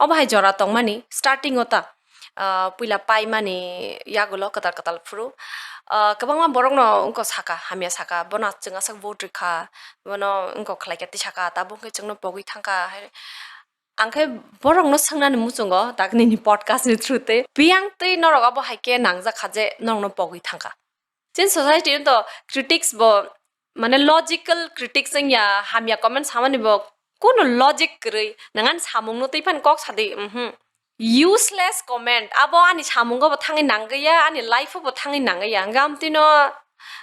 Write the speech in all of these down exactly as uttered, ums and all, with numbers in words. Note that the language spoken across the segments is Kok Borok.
Obo hai jora tongmani starting o ta, ah, puila paimani yagulo kwtal kwtal phuru, ah, kwbangma borokno wngkha saka, hamya saka, bono chwng aswk vote rwkha, bono wngkha khlaikha twi saka, tabuk khe chwngno pogwi thangkha. Hai, ang khe borokno swngnani muchungo, tak nini podcast ni through twi, biyang twi norok abo hai khe nangjak kha je norokno pogwi thangkha. Chini society no to critics bo, mane, logical critics wngya, hamya comment samani bo kunu logic kwrwi, nang ani samungno twi phano kok sadi, mhm. Useless comment, abo ani samungo bo thangwi nangya, ani life o bo thangwi nangya, hwnkhe amtwino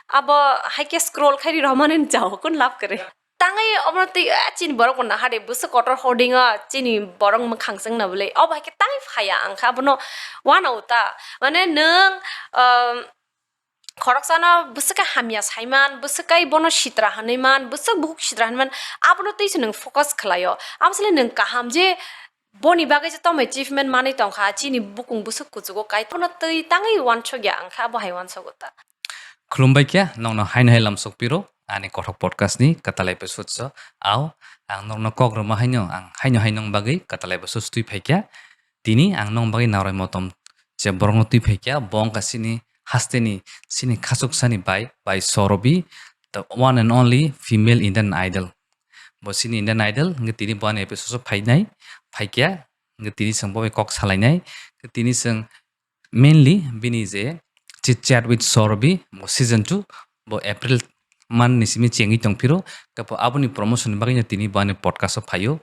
abo hai khe scroll khai ri romani jao kun lab kwrwi. Tangwi obono twi, ah, chini borok bo naha de, bwswk kotor hoarding o, chini borok mwkhang chwngna bwle, obo hai khe tangwi phaiya, ang khe abono uanao ta, mane, nwng, um, khoroksano bwswk khe hamya saiman, bwswk khe bono sitra hwnwi man, bwswk bukhuk sitra hwnwi man, abono twi se nwng focus khlaio. Abo se nwng kaham je boni bagwi je tamo achievement manwi tongkha, chini bukung bwswk kuchugo kai, abono twi tangwi uansukya, ang khe abo hai uansugo ta. Khulumbai khe, nokno haino hai lamsok piro, ani kothok podcast ni kwtal episode so, ao, ang nokno kok rwma haino, ang haino hai nong bagwi kwtal episode twi phaikha. Tini ang nong bagwi narwkmani motom je borokno twi phaikha, bo wngkha chini hasteni, chini khachuksani bai, bai Sorobi, the one and only female Indian Idol. Bo chini Indian Idol, hwnkhe tini bo ani episode o phainai, phaikha, hwnkhe tini chwng bo bai kok salainai, hwnkhe tini chwng mainly bini je Chit Chat with Sorobi, bo season two, bo April month ni simi chengwi tongphiro, hwnkhe bo aboni promotion ni bagwino tini bo ani podcast o phaio.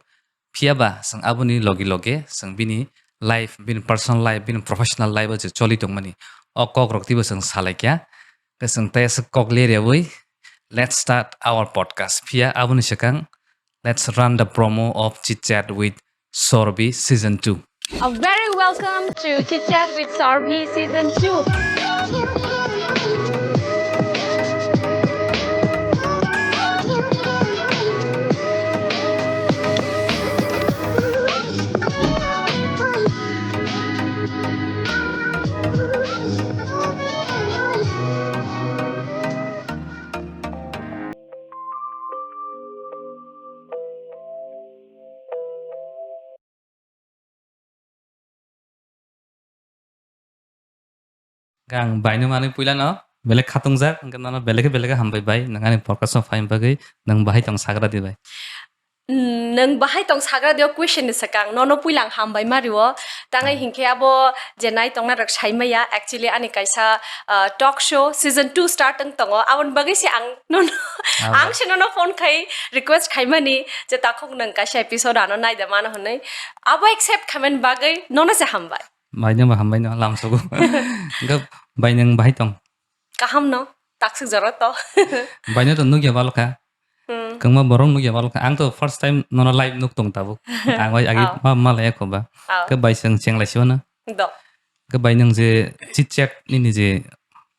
Phiya ba, chwng aboni logi loge, chwng bini life, bini personal life, bini professional life o je choli tongmani, o kok rok twibo chwng salaikha. Khe chwng tei aswk kok leryawi, let's start our podcast. Phiya aboni swkang, let's run the promo of Chit Chat with Sorbi season two. A very welcome to Chit Chat with Sorbi season two. Ang baino manwi puila no belek khatungjak, hwnkhe nono belek khe belek khe hambai bai, nwng ani podcast o phaini bagwi, nwng bahai tong sagra di bai. Nwng bahai tong sagra di o question ni swkang nono puila ang hambai ma rio, tangwi hinkhe abo je nai tongnai rok sai maya, actually ani kaisa, ah, talk show season two start wng tongo, aboni bagwi se ang nono, ang se nono phone khai request khaimani je takhuk nwng kaisa episode ano naida mano hwnwi, abo accept khaimani bagwi nono se hambai. Baino bo hambai no lamsogo. Hwnkhe bai nwng bahai tong? Kaham no, taksik jora to. Baino to nukya balokha. Hmm. Kwbangma borok nukya balokha. Ang to first time nono live nuk tong tabuk. Ang bai agi ma, ma laya kho ba. Khe bai chwng cheng lai sio na. Do. Khe bai nwng je Chit Chat nini je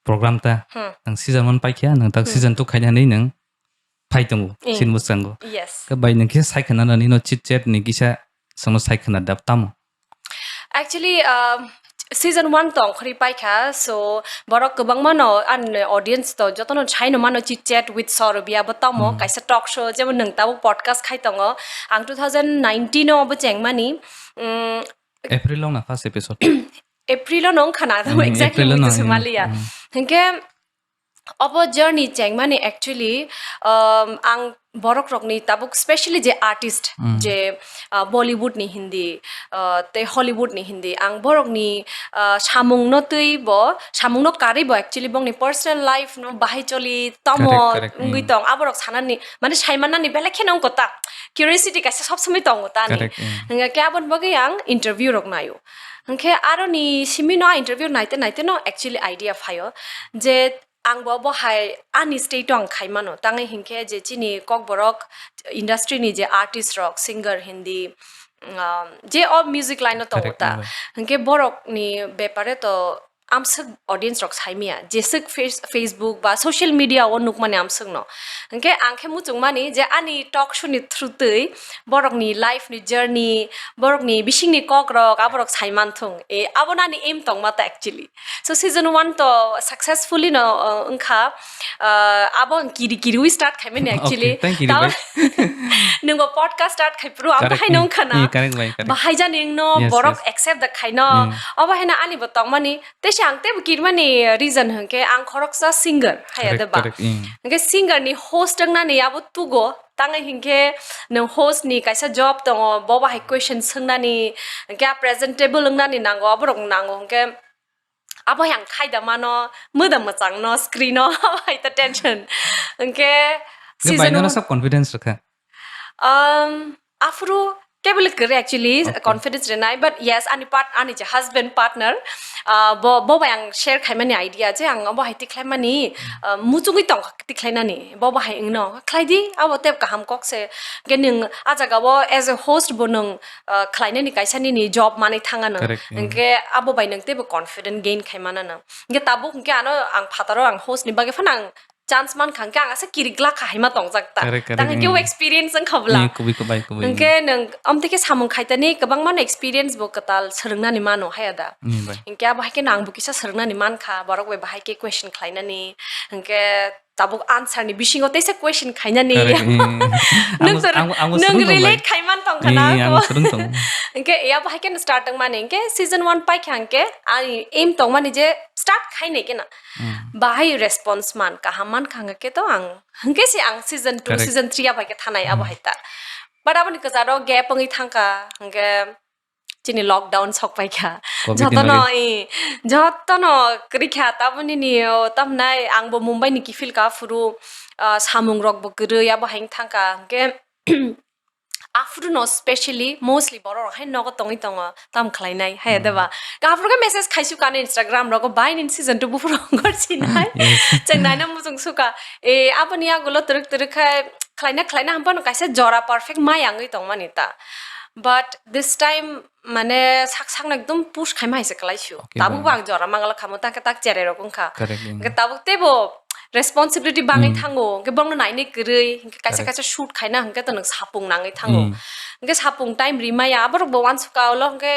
program ta, hmm, nwng season one paikha, nwng tak season two khaina hinwi nwng phai tongo, eh, chini bwskango. Yes. Khe bai nwng khe sai khna nani no Chit Chat ni kisa chwngno sai khna dap tamo? Actually, um, season one tong khri paikha, so borok kwbangma no ani audience to jotono saino mano Chit Chat with Sorobia bo tamo, hmm, kaisa talk show, jemon nwng tabuk podcast khai tongo. Ang two thousand nineteen o bo chengmani, um, April o na first episode. April o no wngkha na, hmm, exactly April o no, hmm, maliya. Hmm. Hinkhe obo journey chengmani actually, um, ang borok rokni tabuk specially je artist, hmm, je, uh, Bollywood ni hindi, uh, tei Hollywood ni hindi, ang borokni, uh, samung no twi bo, samung no karwi bo actually bongni personal life no bahai choli tomo, correct, correct, wngwi, hmm, tong, aborok sanani mane saimanani belai kheno wngkha ta, curiosity kaisa sob somoi tongo ta ni. Correct, hmm. Hingkhe aboni bagwi ang interview rok naio. Hingkhe aroni simi no interview naite naite no actually idea phaio je ang bo bo hai ani state o ang khai mano. Tangwi hinkhe je chini Kokborok industry ni je artist rok, singer hindi, um, je o music line o tongo ta. Correct, mm. Hinkhe borok ni bepare to amswk audience rok saimaya, jeswk face-, Facebook ba social media o nukmani amswkno. Hwnkhe ang khe muchungmani je ani talk show ni through twi borokni life ni journey, borokni bisingni kok rok aborok saimanthung. E, abo nani aim tongma ta actually. So season one to successfully no, uh, wngkha, uh, abo ang kiri kiriwi start khaimani actually. Okay, thank you, Tao Ribai. Nwngbo podcast start khai phuru, ang Correct, haino mm, wngkha na. Mm, correct, bai, correct. Bahai jani wngno, Yes, borok yes. accept da khaino. Mm. Obo haino ani bo tongmani. Tei se ang teibo kirmani reason hwnkhe ang khoroksa singer, haya Correct, de ba? correct, mm. Hwnkhe singer ni host wngnani abo tugo. Tangwi hinkhe nwng host ni kaisa job tongo, bo bahai question swngnani, hwnkhe a presentable wngnani nango, aborok nango, hwnkhe abo hai ang khaida mano, mwda mwchangno, screen-o, abo hai ta tension. Hwnkhe Hwnkhe season baino one sab confidence rwkha? Um, aphuru kebele kwrwi actually Okay. confidence rwnai, but yes, ani part-, ani je husband partner, uh, bo, bo bai ang share khaimani idea je ang abo hai tikhlaimani, uh, muchungwi tong tikhlainani, bo bahai wngno khlaidi, abo tei kaham kok se. Hwnkhe nwng a jagao as a host bo nwng, uh, khlainani kaisa nini job manwi thanga nwng. Correct, mm. Hwnkhe abo bai nwng teibo confident gain khaimana nwng. Hwnkhe tabuk hwnkhe ano ang phataro ang host ni bagwi phano ang chance mankha, hwnkhe ang asa kirik glak kha haima tongjak ta. Correct, correct, Tang hwnkhe mm. o experience wngkha bwla. Mm, kubui, kubai, kubui, Hwnkhe mm. nwng amtwi khe samung khaitani kwbangmano experience bo kwtal swrwngnani mano haya da. Mm, bai. Hwnkhe abo hai kheno ang bo kisa swrwngnani mankha, borok bai bahai khe question khlainani. Hwnkhe tabuk answer ni bisingo teisa question khainani. Correct, mm. Nwng Amo, to, amo, amo nwng swrwng tong relate bai. khai man tong khana Eh, amo ako. swrwng tong. Hwnkhe ya bahai khe start wng mani hwnkhe season one pai kha hwnkhe ani aim tong mani je start khai nai khe na. Mm. Bahai response man kaham man kha hwnkhe to ang hwnkhe se ang season two, Correct. season three ya bai khe thanai abo Mm. hai ta. But aboni kwcharo gap wngwi thang kha hwnkhe chini lockdown sok pai kha. Covid ni Jotono, bagwi. i, jotono kwrwi kha, taboni ni, o, tamnai, ang bo Mumbai ni kiphil ka phuru, ah, samung rok bo kwrwi, abo hai thang kha, hwnkhe, aphuru no specially, mostly borok rok hai nogo tongwi tongo, tam khlai nai, hai Hmm. de ba? Ka aphuru khe message khai su kha ani Instagram rogo, "Bai, nini season two buphuru ongor sinai." Yes. Chwng naina muchung su kha. E, aboni yagulo twrwk twrwk khai, khlaina, khlaina, hampano kaisa jora perfect mai wngwi tongmani ta. But this time, mane sak sakno ekdom push khaima hai se kwlai sio. Okay, Tabuk bai. bo ang jora mangala khamo, tak tak cherai rok wngkha. Correct, mm. Hwnkhe tabuk teibo responsibility bangwi Mm. thango, hwnkhe bongno nainwi kwrwi, hwnkhe kaisa Correct. kaisa shoot khaina hwnkhe to nwng sapung nangwi thango. Mm. Hwnkhe sapung time rimaya, aborok bo uansukha ulo hwnkhe,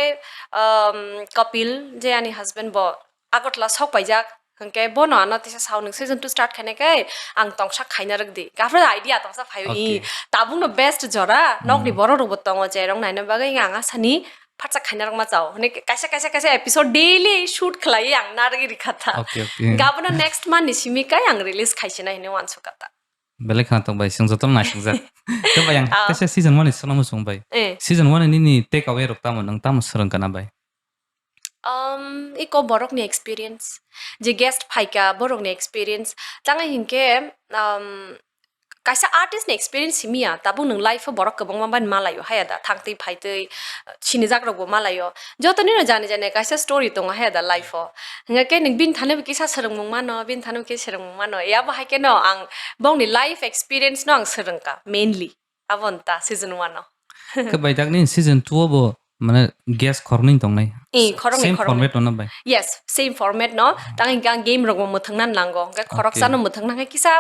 um, Kapil, je ani husband bo Agartala sok paijak, hwnkhe bono ano tisa sao nwng season two start khainai khe ang tongsa khaina rwk di. Aphuru idea tongsa phaio, Okay. i, tabukno best jora, nokni Mm. borok rokbo tongo, je rok naina bagwi ang asani phatsa khaina rwkma chao. Hwnwi kaisa, kaisa, kaisa episode daily shoot khlaiwi ang narwgwi rikha ta. Okay, okay. Hwnkhe abono next month ni simi kai ang release khaisinai hinwi uansukha ta. Belai khna tong bai, chwng jotono naisingjak. Tei bai ang Ah. kaisa season one ni swngna muchung bai. Eh. Season one ni nini take away rok tamo, nwng tamo swrwng kana bai? Um, iko borokni experience. Je guest phaika, borokni experience. Tangwi hinkhe, um, kaisa artist ni experience simiya, tabuk nwng life o borok kwbangma bai malaio, haya da, thangtwi phaitwi, sinijak rokbo malaio. Jotonino jani jani kaisa story tongo, haya da, life o. Hingkhe nwng bini thani bo kisa swrwngmung mano, bini thani bo kisa swrwngmung mano. Yabo hai kheno ang bongni life experience no ang swrwngkha, mainly. Abo wng ta season one o. Khe bai dakni season two o bo mane guest khoroknwi tongnai. Eh, khoroknwi, Same khoroknwi. format no bai? Yes, same format no. Tang hingke ang game rok bo mwthangna nango. Hingke khoroksa Okay. no mwthangna khe kisa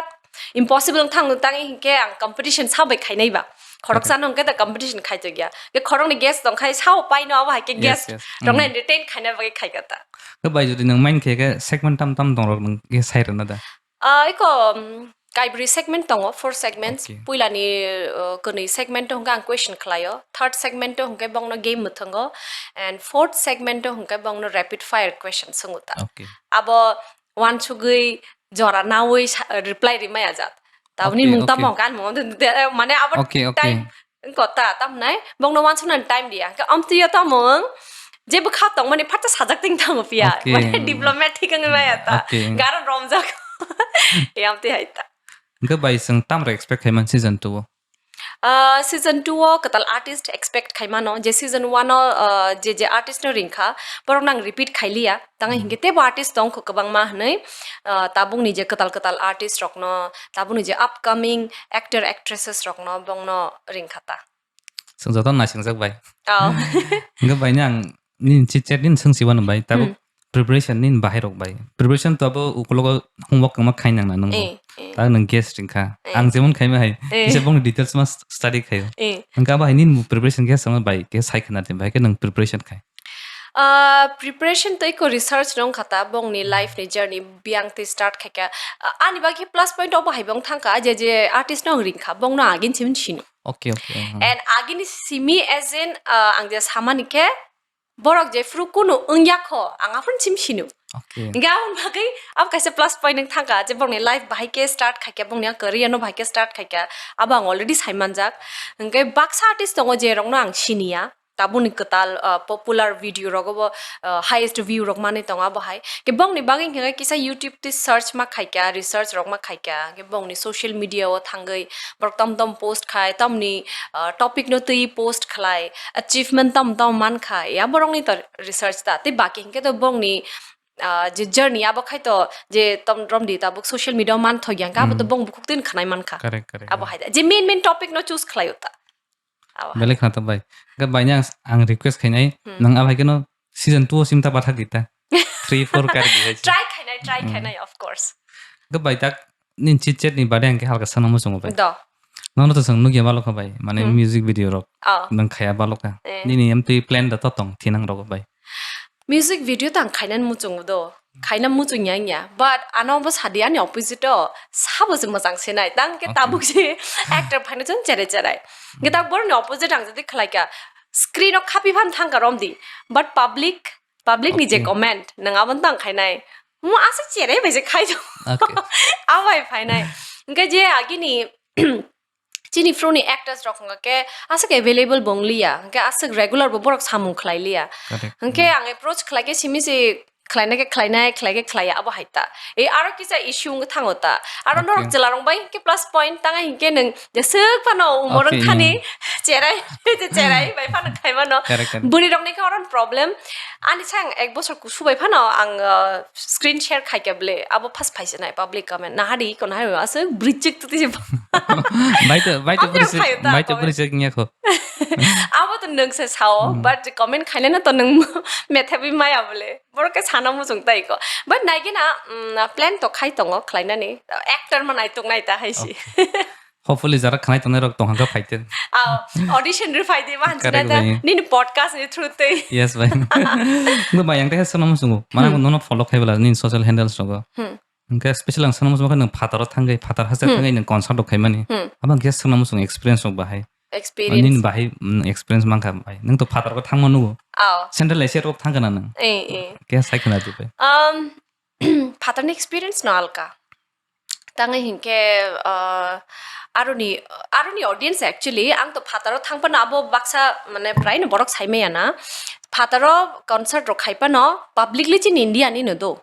impossible wng thang, tang hingke ang competition sa bai khainai ba. Khoroksa Okay. no hingke da competition khai to gya. Hingke khoroknwi guest tong khai sao pai no abo hai khe Yes, guest yes. rok no Mm. entertain khaina bagwi khai kha ta. Khe bai jodi nang main khe khe segment tam tam tong rok nang khe sai rwna da. Ah, iko, um, kaibri segment tongo, four segments. Okay. Puilani, uh, kwnwi segment o hwnkhe ang question khlaio, third segment o hwnkhe bongno game mwthwngo, and fourth segment o hwnkhe bongno rapid fire question swngo ta. Okay. Abo uansugwi jora naui sa-, reply rimaya jat. Taboni Okay, mung tamo okay. hwnkhe ani mung de-, de-, mane abo Okay, okay. time Wngkha ta, tamnai bongno uansuknani time diya. Hwnkhe amtwi o tamo wng, jebo kha tongmani phatsa sajak ting tamo phiya. Okay. Mane diplomatic wngwi maya ta. Okay. Garon romjak. E amtwi hai ta. Hwnkhe bai chwng tamrok expect khaimani season two o? Ah, season two o kwtal artist expect khaimano, je season one o, ah, je je artist no ringkha, borok nang repeat khailiya. Tangwi Hmm. hinkhe teibo artist tongkho kwbangma hwnwi, ah, tabukni je kwtal kwtal artist rokno, tabukni je upcoming actor actresses rokno bongno ringkha ta. Chwng joto naisingjak bai. Oh. Hwnkhe bai ni ang nini chit chat nini swngsi wano bai. Tabuk Hmm. Preparation nini bahai rok bai. Preparation to abo ukulogo homework kwma khai nang na nang bo. Eh, eh. Ta nang guess ring kha. Eh. Ang jemon khai ma hai. Eh. Kisa bong details ma st-, study khayo. Eh. Ang ka bahai nini preparation khe sama bai khe sai khana tin bai khe nang preparation khai. Ah, preparation to iko research nong khata bong ni life ni journey biang te start khai kha. Ah, ani bagi plus point obo hai bong thang kha je je artist nong ring kha bong no agin sim sino. Okay, okay. Uh-huh. And agini simi as in, ah, ang je samani khe borok je phuru kunu wngya kho, ang aphuru chim sinu. Okay. Hingke aboni bagwi abo kaisa plus point wng thangkha, je borokni life bahai khe start khaikha, borokni career no bahai khe start khaikha, abo ang already sai manjak. Hingke baksa artist tongo, je rokno ang siniya, tabukni kwtal, ah, popular video rogo bo, ah, highest view rok manwi tongo abo hai. Ke borokni bagwi hingke kisa YouTube twi search ma khaikha, research rok ma khaikha, hingke borokni social media o thangwi borok tom tom post khai, tamni, ah, topic no twi post khlai, achievement tam tam man kha ya borokni to research ta tei baki hinkhe to bongni, ah, je journey abo khai to je tom romdi tabuk social media o man thok yang ka abo to Hmm. bong bukhuk tin khnai man kha. Correct, correct. Abo hai da. Je main main topic no choose khlai uta. Abo hai. Belai khna to bai. Ga bai ang, ang request khainai Hmm. nang abai keno season two o sim ta bathak di ta. Three, four kar di hai. Try khainai, try Hmm. khainai, of course. Ga bai tak nin chit chat ni bade ang ke halka sana muchungo bai. Do. Nono to chwng nugya balokha bai, mane Hmm. music video rok Oh. nang khaya balokha. Eh. Nini M T plan da to tong thinang rok bai. Music video tang khaina muchungo do. Khaina muchung yang ya. But ano bo sadi ani opposite o sabo se mojang se nai. Tang ke Okay. tabuk se actor phaina chun chere cherai. Nge tak borni opposite ang jadi khlai ka screen o khapi phan thang ka romdi. But public, public ni je Okay. comment nang abon tang khainai. Mo asa chere bai se khai do. Okay. Abai phainai. Nge je agini chini phru ni actors rok hwnga khe aswk available bo wng liya, hwnkhe aswk regular bo borok samung khlai liya. Correct. Hwnkhe Hmm. ang approach khlai khe simi se khlaina khe khlainai, khlai khe khlaiya, abo hai ta. E aro kisa issue wngwi thango ta. Aro Okay. norok chwla rok bai khe plus point tang hinkhe nwng jeswk phano umor Okay, wng thani yeah. cherai, cherai bai phano khai mano. Correct, correct. Bwrwi rok ni khe oro problem. Ani sang ek bosor kusu bai phano ang, uh, screen share khai khe ble abo first phai se nai public comment. Nahari ko nahari aswk bwrwi chik tuti se. Bai to, bai to Amya bwrwi chik, phayo ta bai to comment. Bwrwi chik nya kho. Abo to nwng se sao, Hmm. but comment khainai no to nwng methabi maya bole. Borok khe sana muchung tai ko. But naigina, mm, plan to khai tongo khlainani. Actor ma naituk nai ta hai si. Okay. Hopefully jara khanai tongnai rok tong hangka phaite. Ah, audition ri phai di ma hansi Correct nai ta. Bai. Nini podcast ni through tei. Yes bai. Ngu bai ang tei sana muchungo. Mana Hmm. nono follow khai bela nini social handles rogo. Hmm. Hingke special ang sana muchungo khe nwng phataro thangwi, phatar hasa Hmm. thangwi nwng concert rok khaimani. Hmm. Abo hingke sana muchungo experience rok bahai. Experience. Nini bahai, mm, experience mankha bai. Nwng to phatar bo thangma nugo. Oh. Central Asia rok thangkha na nwng? Eh, eh. Khe sai khna di bai. Um, phatarni experience no alka. Tangwi hinkhe, uh, aroni, aroni audience actually, ang to phataro thangphano abo baksa, mane, prai no borok saimaya na. Phataro concert rok khaiphano publicly chini India ni no do.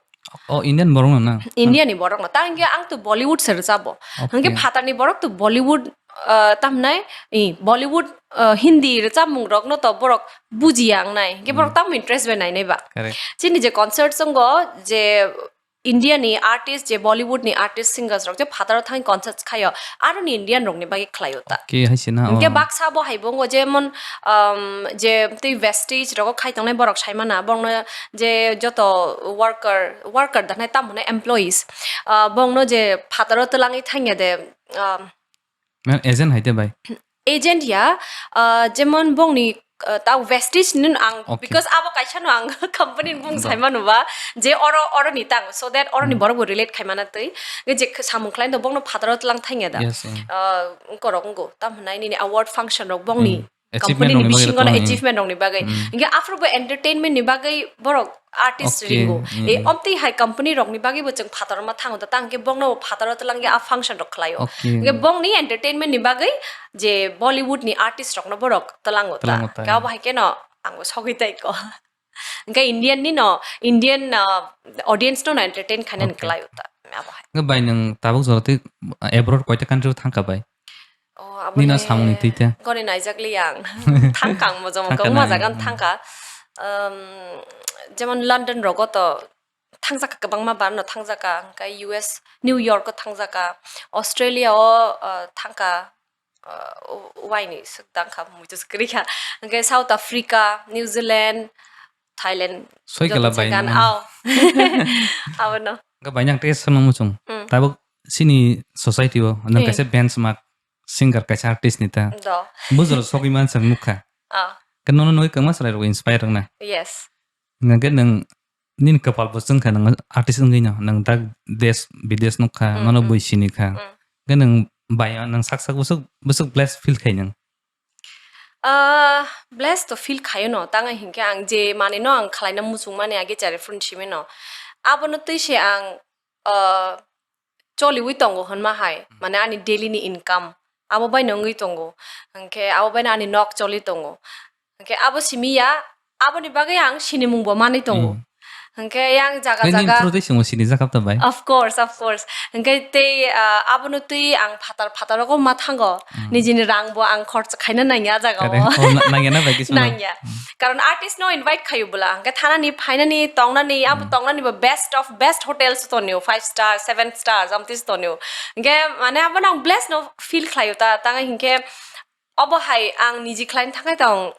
Oh, Indian borok no na? India ni borok no. Tang hinkhe ang to Bollywood se rwchabo. Okay. Hinkhe phatarni borok to Bollywood, uh, tamnai, i, Bollywood, uh, Hindi rwchapmung rok no to borok bujiya ang nai. Hinkhe borok Hmm. tamo interest bai nainai ba. Correct. Chini je concert songo je India ni artist, je Bollywood ni artist, singers rok je phataro thangwi concert khaio, aroni Indian rok ni bagwi khlaio ta. Ke hai se na, Hinkhe oh. baksa bo hai bo wngkha jemon, um, je tei vestige rogo khai tongnai borok sai mana, borokno je joto worker, worker da hnai tamo hwnwi employees, ah, borokno je phataro twlangwi thangya de, um, Mane agent hai te bai? Agent ya, ah, jemon bongni, ah, ta vestige nin ang, Okay. because abo kaisa no ang company ni bung Ba. sai manu ba, je oro, oro ni tang, so that oro ni Hmm. borok bo relate khai mana twi, je khe samung khlai no bongno phataro tlang thangya da. Yes, um. Ah, korok ngo, tam hwnai nini award function rok bongni Hmm. Achievement company ni rokni bagwi bisingo no tongmani. Achievement rokni bagwi. Hmm. Hinkhe aphuru bo entertainment ni bagwi borok artist Okay, ringo. Hmm, E, hmm. omtwi hai company rokni bagwi bo chwng phataro ma thango da, tang khe bongno bo phataro twlang ya a function rok khlaio. Okay. Hinkhe bongni entertainment ni bagwi je Bollywood ni artist rokno borok tlango ta. Tlango ta, Hinkhe abo yeah. hai khe no ang bo sogwi tai ko. Hinkhe Indian ni no, Indian, ah, audience no, no entertain khainani Okay. khlaio ta. Abo hai. Hinkhe bai nwng tabuk jora tei abroad koita country o thangkha bai? Oh, abo Nino le samung ni twi te. Goni naijak li ang. Thangkha ang mojo Thangkha mojo na, jaga hmm. thangkha. Um, jemon London rogo to thangjak kha, kwbangma bar no thangjak kha, hinkhe U S, New York o thangjak kha, Australia o, uh, thangkha, uh, waini swk tangkha, muitu swk kwrwi kha, hinkhe South Africa, New Zealand, Thailand. Soi kela joto bai jagan, nang. Aw. Abono. Ga bai nang tei sono muchung. Mm. Tabuk sini society o nang, eh, kaisa benchmark singer kaisa artist ni ta. Do. Bujor sogwi man sang nukha. Ah. Ke nono noi kangma salai rok inspire wngna. Yes. Nang ke nang nini kapal bo chwngkha nang artist wngwi no nang dak des bides nukha, mm, nono, mm, bui sini kha. Mm. Ke nang bai nang sak sak busuk busuk bless feel khai nang. Ah, blessed to feel khayo no, tang hinkhe ang je manwi no ang khlaina muchung mani age chari phone simi no. Abono twi se ang, ah, choliwi tongo hwnma hai, hmm, mane ani daily ni income abo bai no wngwi tongo, hinkhe abo bai no ani nok choli tongo, hinkhe abo simi ya, aboni bagwi ang sinimung bo manwi tongo. Hmm. Hinkhe yang jaga, nini jaga through tei chwngbo sini jakha ta bai? Of course, of course. Hinkhe tei, ah, abono twi ang phatar phatar rogo ma thango. Hmm. Nijini rang bo ang khorcha khaina nangya jaga o. Correct. Oh, na-, nangya na bai kisu na? Nangya. Hmm. Karon artist no invite khayu bwla. Hinkhe thanani, phainani, tongnani, abo, hmm, tongnani bo best of best hotels tonio, five star, seven star, amtwi tonio. Hinkhe mane abono ang bless no feel khlayo ta, tang hinkhe obo hai ang niji khlaina thangwi tong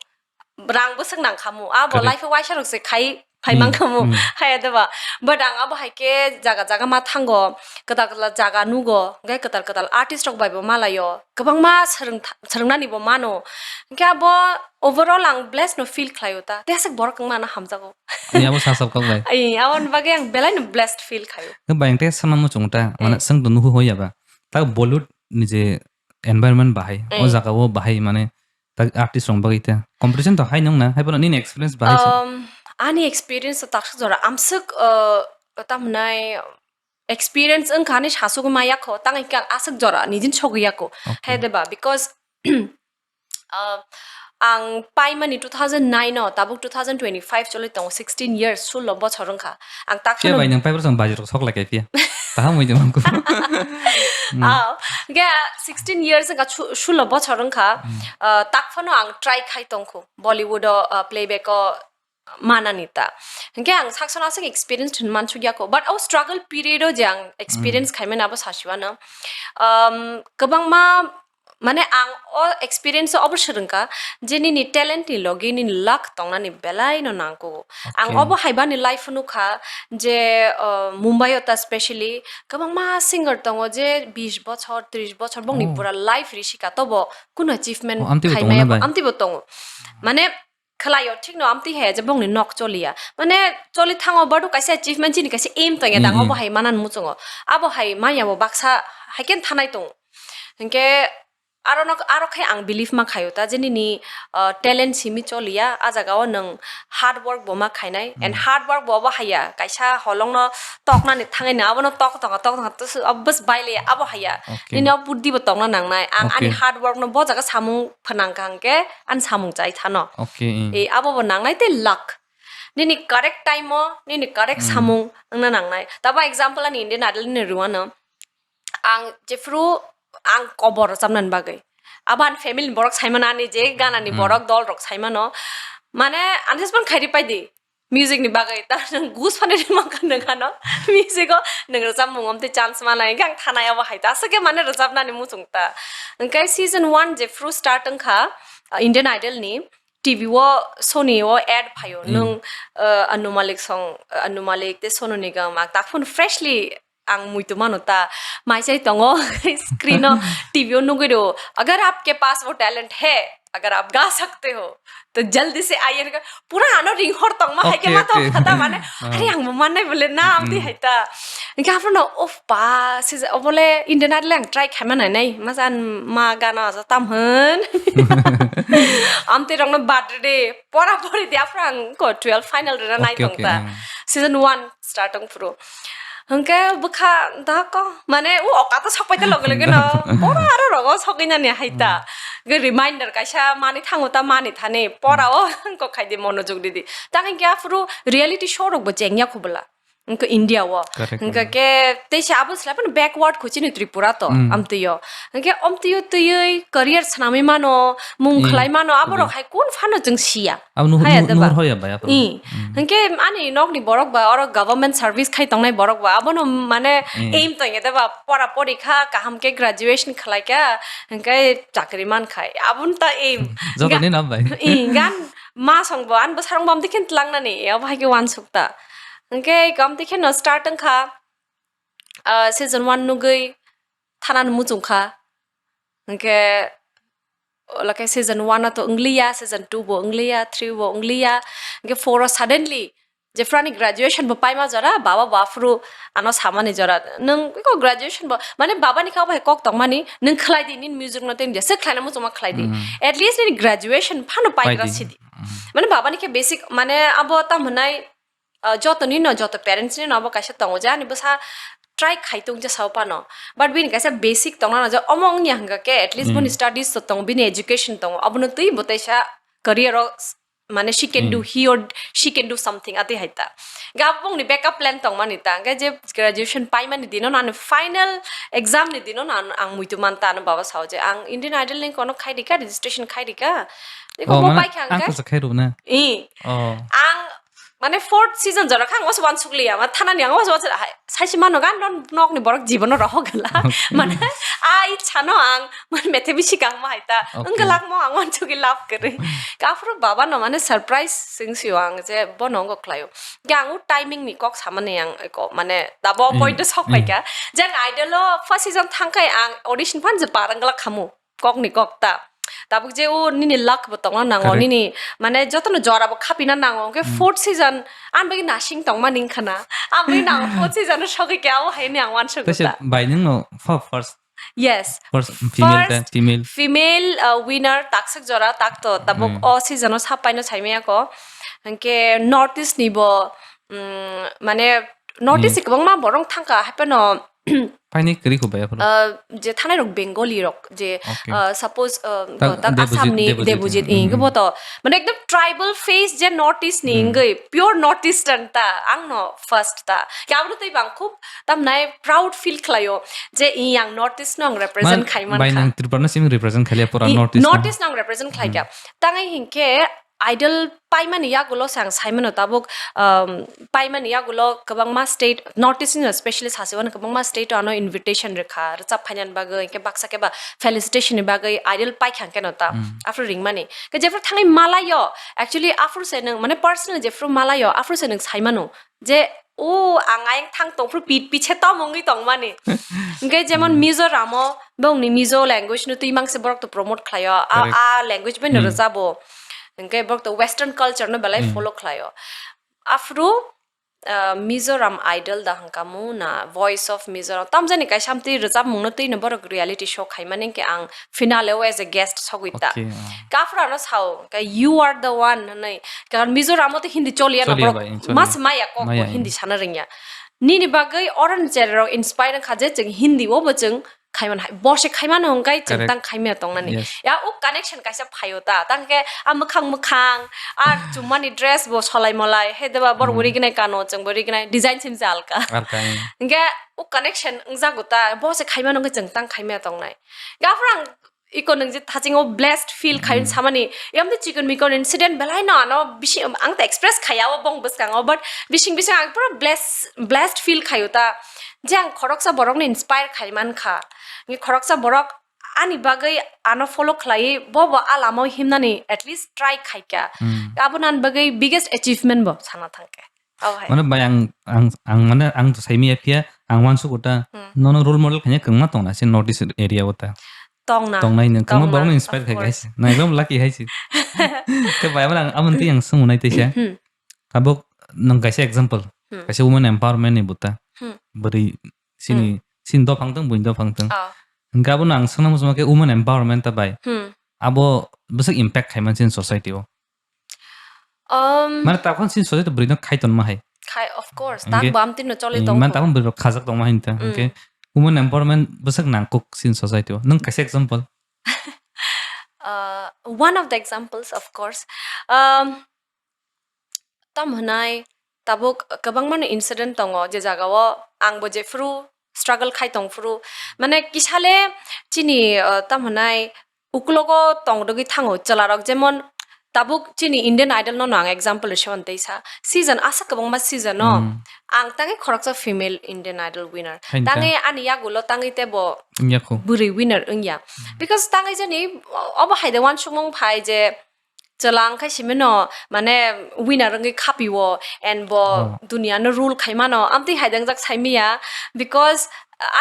rang bwswk nang khamu. Abo, correct, life o waisa rok se khai phai, hmm, man khamu. Hmm. Haya deba. But ang abo hai khe jaga jaga ma thango, kwtal kwtal jaga nugo, hinkhe kwtal kwtal artist rok bai bo malaio. Kwbangma swrwng tha-, swrwngnani bo mano. Hinkhe abo overall ang bless no feel khlaio ta. Tei aswk borok wngma no hamjago. Ani abo sasab kok bai. Ai, aboni bagwi ang belai no blessed feel khaio. Khe bai ang tei sana muchung ta, mane, eh, swng tong nuhu hoya ba. Ta Bollywood ni je environment bahai, o, eh, jaga o bahai mane tak artist rok bagwi ta competition to hai nung na, hai bono nini experience bahai se? Um, ani experience to taksa jora amswk, uh, tamnai experience wngkha ani sasugwi ma yakho, tang khe ang aswk jora nijin sogwi yakho. Okay. Hai deba, because, uh, ang paimani two thousand nine o, tabuk two thousand twenty-five choli tongo, sixteen years, sullo bochor wngkha. Ang tak phiya phano bai nang paibrok chwng bajirok sok lai khe phiya. Taham wngwi tongmani kufur. Hmm. Ah, ge sixteen years wngkha, su-, sullo bochor wngkha. Hmm. Ah, tak phano ang try khai tongkhu Bollywood o, ah, playback o manani ta. Hinkhe ang saksono aswk experience thwng mansukya kho. But o struggle period o je ang experience, hmm, khaimani abo sasiwano. Um, kwbangma Mane ang o experience o obo swrwngkha je nini talent ni logi nini luck tongnani belai no nangkugo. Ang, okay, obo hai bani life nukha je, uh, Mumbai o ta specially kwbangma singer tongo je bish bochor, trish bochor bongni, oh, pura life risika tobo kuno achievement, oh, amtwi bo tongo na khaimaya bai? Amtwi bo tongo. Mane khwlaio, thikno amtwi hai je bongni nok choliya. Mane choli thango, badu kaisa achievement chini kaisa aim tongya, mm, dang, mm, obo hai manan muchungo. Abo hai manya bo baksa hai khe thanai tongo. Hinkhe aro nok, aro khe ang believe ma khaio ta je nini, uh, talent simi choliya, a jaga o nwng hard work bo ma khainai, and, mm, hard work bo obo haiya, kaisa holong no toknani thangwi no abono tok tongo, tok tongo, tok tongo, abo bwswk bai le abo haiya. Okay. Nini o buddi bo tongna nangnai. Ang ani, okay, hard work no bo jaga samung phnang kha hwnkhe ani samung chai thano. Okay, mm. E, abo bo nangnai tei luck. Nini correct time o, nini correct, mm, samung wngna nangnai. Tabo example ani Indian Idol ni rwano. Ang jephru ang kobor rwchapnani bagwi. Abo ani family ni borok saimano, ani je gana ni, mm, borok dol rok saimano. Mane, ani husband khairi paidi. Music ni bagwi ta nwng gus phano rimang kha nwng ano music o nwng rwchapmung amtwi chance manai, hwnkhe ang thanai abo hai ta aswk khe mane rwchapnani muchung ta. Hwnkhe season one jephru start wngkha, uh, Indian Idol ni T V o Sony o ad phaio, hmm, nwng, uh, Anu Malik song, uh, Anu Malik tei Sonu Nigam, ang tak phano freshly ang muitu mano ta, mai chai tongo screen o, T V o nugwi rwo, "Agar aapke paas wo talent hai, agar aap ga sakte ho, to jaldi se aiye." Pura ano ringhor tongma hai khe, okay, ma tong, okay, kha ta mane, ah, are ang bo mannai bole na, amtwi, hmm, hai ta. Hingke aphano, "Of ba, se je, obole Indian Idol ang try khaima nai nai, ma jan ma gana aja tam hwn." Amtwi rokno bad rwdi, pora pori di, aphano ang ko twelve final rwna nai, okay, tong, okay, ta, hmm, season one start wng phuru. Hwnkhe bwkha dako, mane, o oka to sokpai ta loge loge no, pora aro rogo sogwi nani hai ta. Hmm. Ge reminder kaisa mani thango ta mani thani, pora o, hmm, ko khai di monojog di di. Ta hwnkhe aphuru reality show rok bo chengya khubula. Hwnkhe India o. Correct, hwnkhe correct. Ke teisa abo slai phano backward kho chini Tripura to, Mm. amtwi o. Hwnkhe omtwi o twiwi career swnamwi mano, mung Mm. khlai mano, abo rok Correct. hai kun phano chwng siya. Abo nuh-, Haya nuh-, deba. Nuhur hoya bai aphuru. Mm. Mm. Hwnkhe ani nokni borok ba oro government service khai tongnai borok ba abono mane Mm. aim tongya deba, pora pori kha, kaham khe graduation khlai kha, hwnkhe chakri man khai. Aboni ta aim. Joto Ga-, ni nam bai. Mm, gan ma song bo, an bwsarong bo amtwi khe tlangnani, abo hai khe uansuk ta. Hwnkhe kamtwi kheno start wngkha, ah, season one nugwi thanani muchung kha. Hwnkhe, ola khe season one to wngliya, season two bo wngliya, three bo wngliya. Hwnkhe four o suddenly, jephru ani graduation bo paima jora, baba bo aphuru ano samani jora. Nwng eko graduation bo, mane babani khe obo hai kok tongmani, nwng khlai di, nini music no tei je se khlaina muchungma khlai di. Mm. At least nini graduation phano Pai paigra di. Sidi. Mm. Mane babani khe basic, mane abo tamo hwnai, ah, jotoni no, joto parents ni no abo kaisa tongo je ani bwsa try khai tong je sao phano. But bini kaisa basic tongna no je omo wngya hwnkha khe at least boni Mm. studies to tongo, bini education tongo. Abono twi bo teisa career o s-, mane she can do, Mm. he or she can do something atwi hai ta. Ga bongni backup plan tongmani ta. Ga je graduation paimani dino no, ani final exam ni dino no ang, ang muitu man ta, ano baba sao je ang Indian Idol ni kono khai rika, registration khai rika. Iko Oh, bo mane paikha ang ang khe. Kasa khai rwna. I. Oh. Ang mane fourth season jora kha ang wasu wansukliya, ma thanani ang wasu wansuk hai. Saisi mano gan non nok ni borok jibono rohok gala. Okay. Mane ai chano ang mane methe bisi kang ma hai ta. Okay. Ang galak mo ang wansukli love kari. Ka aphuru baba no mane surprise sing sio ang je bono ngo khlaio. Ge ang u timing ni kok samani ang eko mane dabo Mm. Point o sok Mm. paikha. Jang Idol o first season thangkai ang audition phan je parang galak khamu. Kokni kok ta. Tabuk je o nini luck bo tongna nango, Correct. Nini, mane, jotono jora bo khapina nango. Hwnkhe Hmm. Fourth season, ani bagwi nasing tongma ning khana. Ani bagwi nango fourth season o sogwi khe abo hai ni ang uansukgo Tei se ta. Bai nwng no fa-, first, Yes. First female First ta, female. Female, uh, winner takswk jora takto. Tabuk Hmm. O season o sapai no saimaya ko. Hwnkhe North East ni bo, mm, mane, North East Hmm. ni kwbangma borok thangkha, haipeno Paini kwrwi kho bai aphuru. Ah, je thanai rok Bengali rok, je, Okay. Ah, suppose, ah, Ta-, ta Debojit, Assam ni Debojit, Debojit, hmm, hmm, ingbo hmm. To, mane ekdom tribal face je North East ni Hmm. Ingwi, pure North Eastern ta, ang no first ta. Ke abro tei bang khub, tam nai proud feel khlaio, je i ang North East no ang represent Man, khai man bai kha. Nang Tripura no simi represent khalia pura I, North East North no. East no ang represent khlai Hmm. Kha. Tangai hinkhe, Idol paimani yagulo se ang saimano tabuk, um, paimani yagulo kwbangma state, North East ni specially sasiwano kwbangma state o ano invitation rwkha, rwchap phainani bagwi, hwnkhe baksa khe ba felicitation ni bagwi Idol paikha hwnkhe no ta, Mm. Aphuru ringmani. Khe jephru thangwi malaio, actually aphuru se nwng, mane personally jephru malaio, aphuru se nwng saimano. Je, o, ang ayang thang tongphru pi-, piche tom wngwi tongmani. Hwnkhe jemon Hmm. Mizoram o, bongni Mizo language no twi mangse borok to promote khlaio. A, Correct. A language bai no Hmm. Rwchabo. Hwnkhe borok to western culture no belai Hmm. Follow khlaio. Aphru, ah, Mizoram Idol da hwnkha mu na Voice of Mizoram. Tamjani kaisa amtwi rwchapmung no twi no borok reality show khaimani hwnkhe ang finale o as a guest sogwi ta. Okay, ah. Khe aphuru ano sao, khe, "You are the one," hwnwi. Karon Mizoram o to Hindi choliya no, choliya borok bai, choliya. Mas maya kok bo maya, Hindi sana rwngya. Nini bagwi oro ni cherai rok inspire wngkha je chwng Hindi o bo chwng khaiman hai. Bo se khaimano hwnkhe chwng Correct. Tang khaimya tongnani. Yes. Ya o connection kaisa phaio ta. Tang khe a mwkhang mwkhang, a chumani dress bo solai molai. He deba bor Hmm. Bo rignai kano, chwng bo rignai design sim jalka. Alka, hmm. Hwnkhe o connection wngjago ta. Bo se khaimano hwnkhe chwng tang khaimya tongnai. Gaphuru ang iko nwng je thaching o blessed feel khai Hmm. Samani. Yam de chikon mikon incident belai no ano bisi ang ta express khaya o bong bwskango, but bising bising ang pura bless, blessed feel khayo ta. Je ang khoroksa borok ni inspire khai man kha. Ni khoroksa borok ani bagwi ano follow khlai bo bo a lama o himnani at least try khai kha. Hmm. Abo nan bagwi biggest achievement bo sana thang khe. Oh, hai. Mane bai ang, ang, ang mane ang to saimaya phiya, ang uansuk uta, Hmm. Nono role model khanya kwngma tongna se North East area o ta. Tongna. Tongnai nwng kwngma Tongna, borokno inspire of khai course. Guys. Na ekdom lucky hai se. Te bai mane ang amon tei ang sung unai teisa. Hmm. Tabuk nwng kaisa example. Hmm. Kaisa women empowerment ni buta. Hmm. Bwrwi sini, Hmm. Sini dophang tong, buini dophang tong. Oh. Hwnkhe abono ang swngna muchungma khe women empowerment ta bai. Hmm. Abo bwswk impact khaiman sini society o. Um, mane takhon sin society bwrwi no khai tonma hai. Khai, of course. Hwnkhe, tak bo amtwi no choli mm, tong mane kho. Takhon bwrwi rok khajak tongma hai ta. Mm. Hwnkhe women empowerment bwswk nangkuk sin society o. Nwng kaisa example. Uh, one of the examples, of course. Um, tam hwnai, tabuk kwbangmano incident tongo, je jagao angbo jephuru struggle khai tongphuru, mane kisale chini, uh, tamo hwnai, uklogo tongdogwi thango chwlarok, jemon tabuk chini Indian Idol no, no ang example rwsio teisa. Season, aswk kwbangma season no. Hmm. Ang tangwi khoroksa female Indian Idol winner. Hain ta. Tangwi ani yagulo tangwi tebo Wngya kho. Bwrwi winner wngya. Hmm. Because tangwi jani obo hai de uansukmung phai je chwla wngkha simi no, mane, winner wngwi khapio and bo Oh. Dunia no rule khai mano. Amtwi hai de wngjak sai manya, because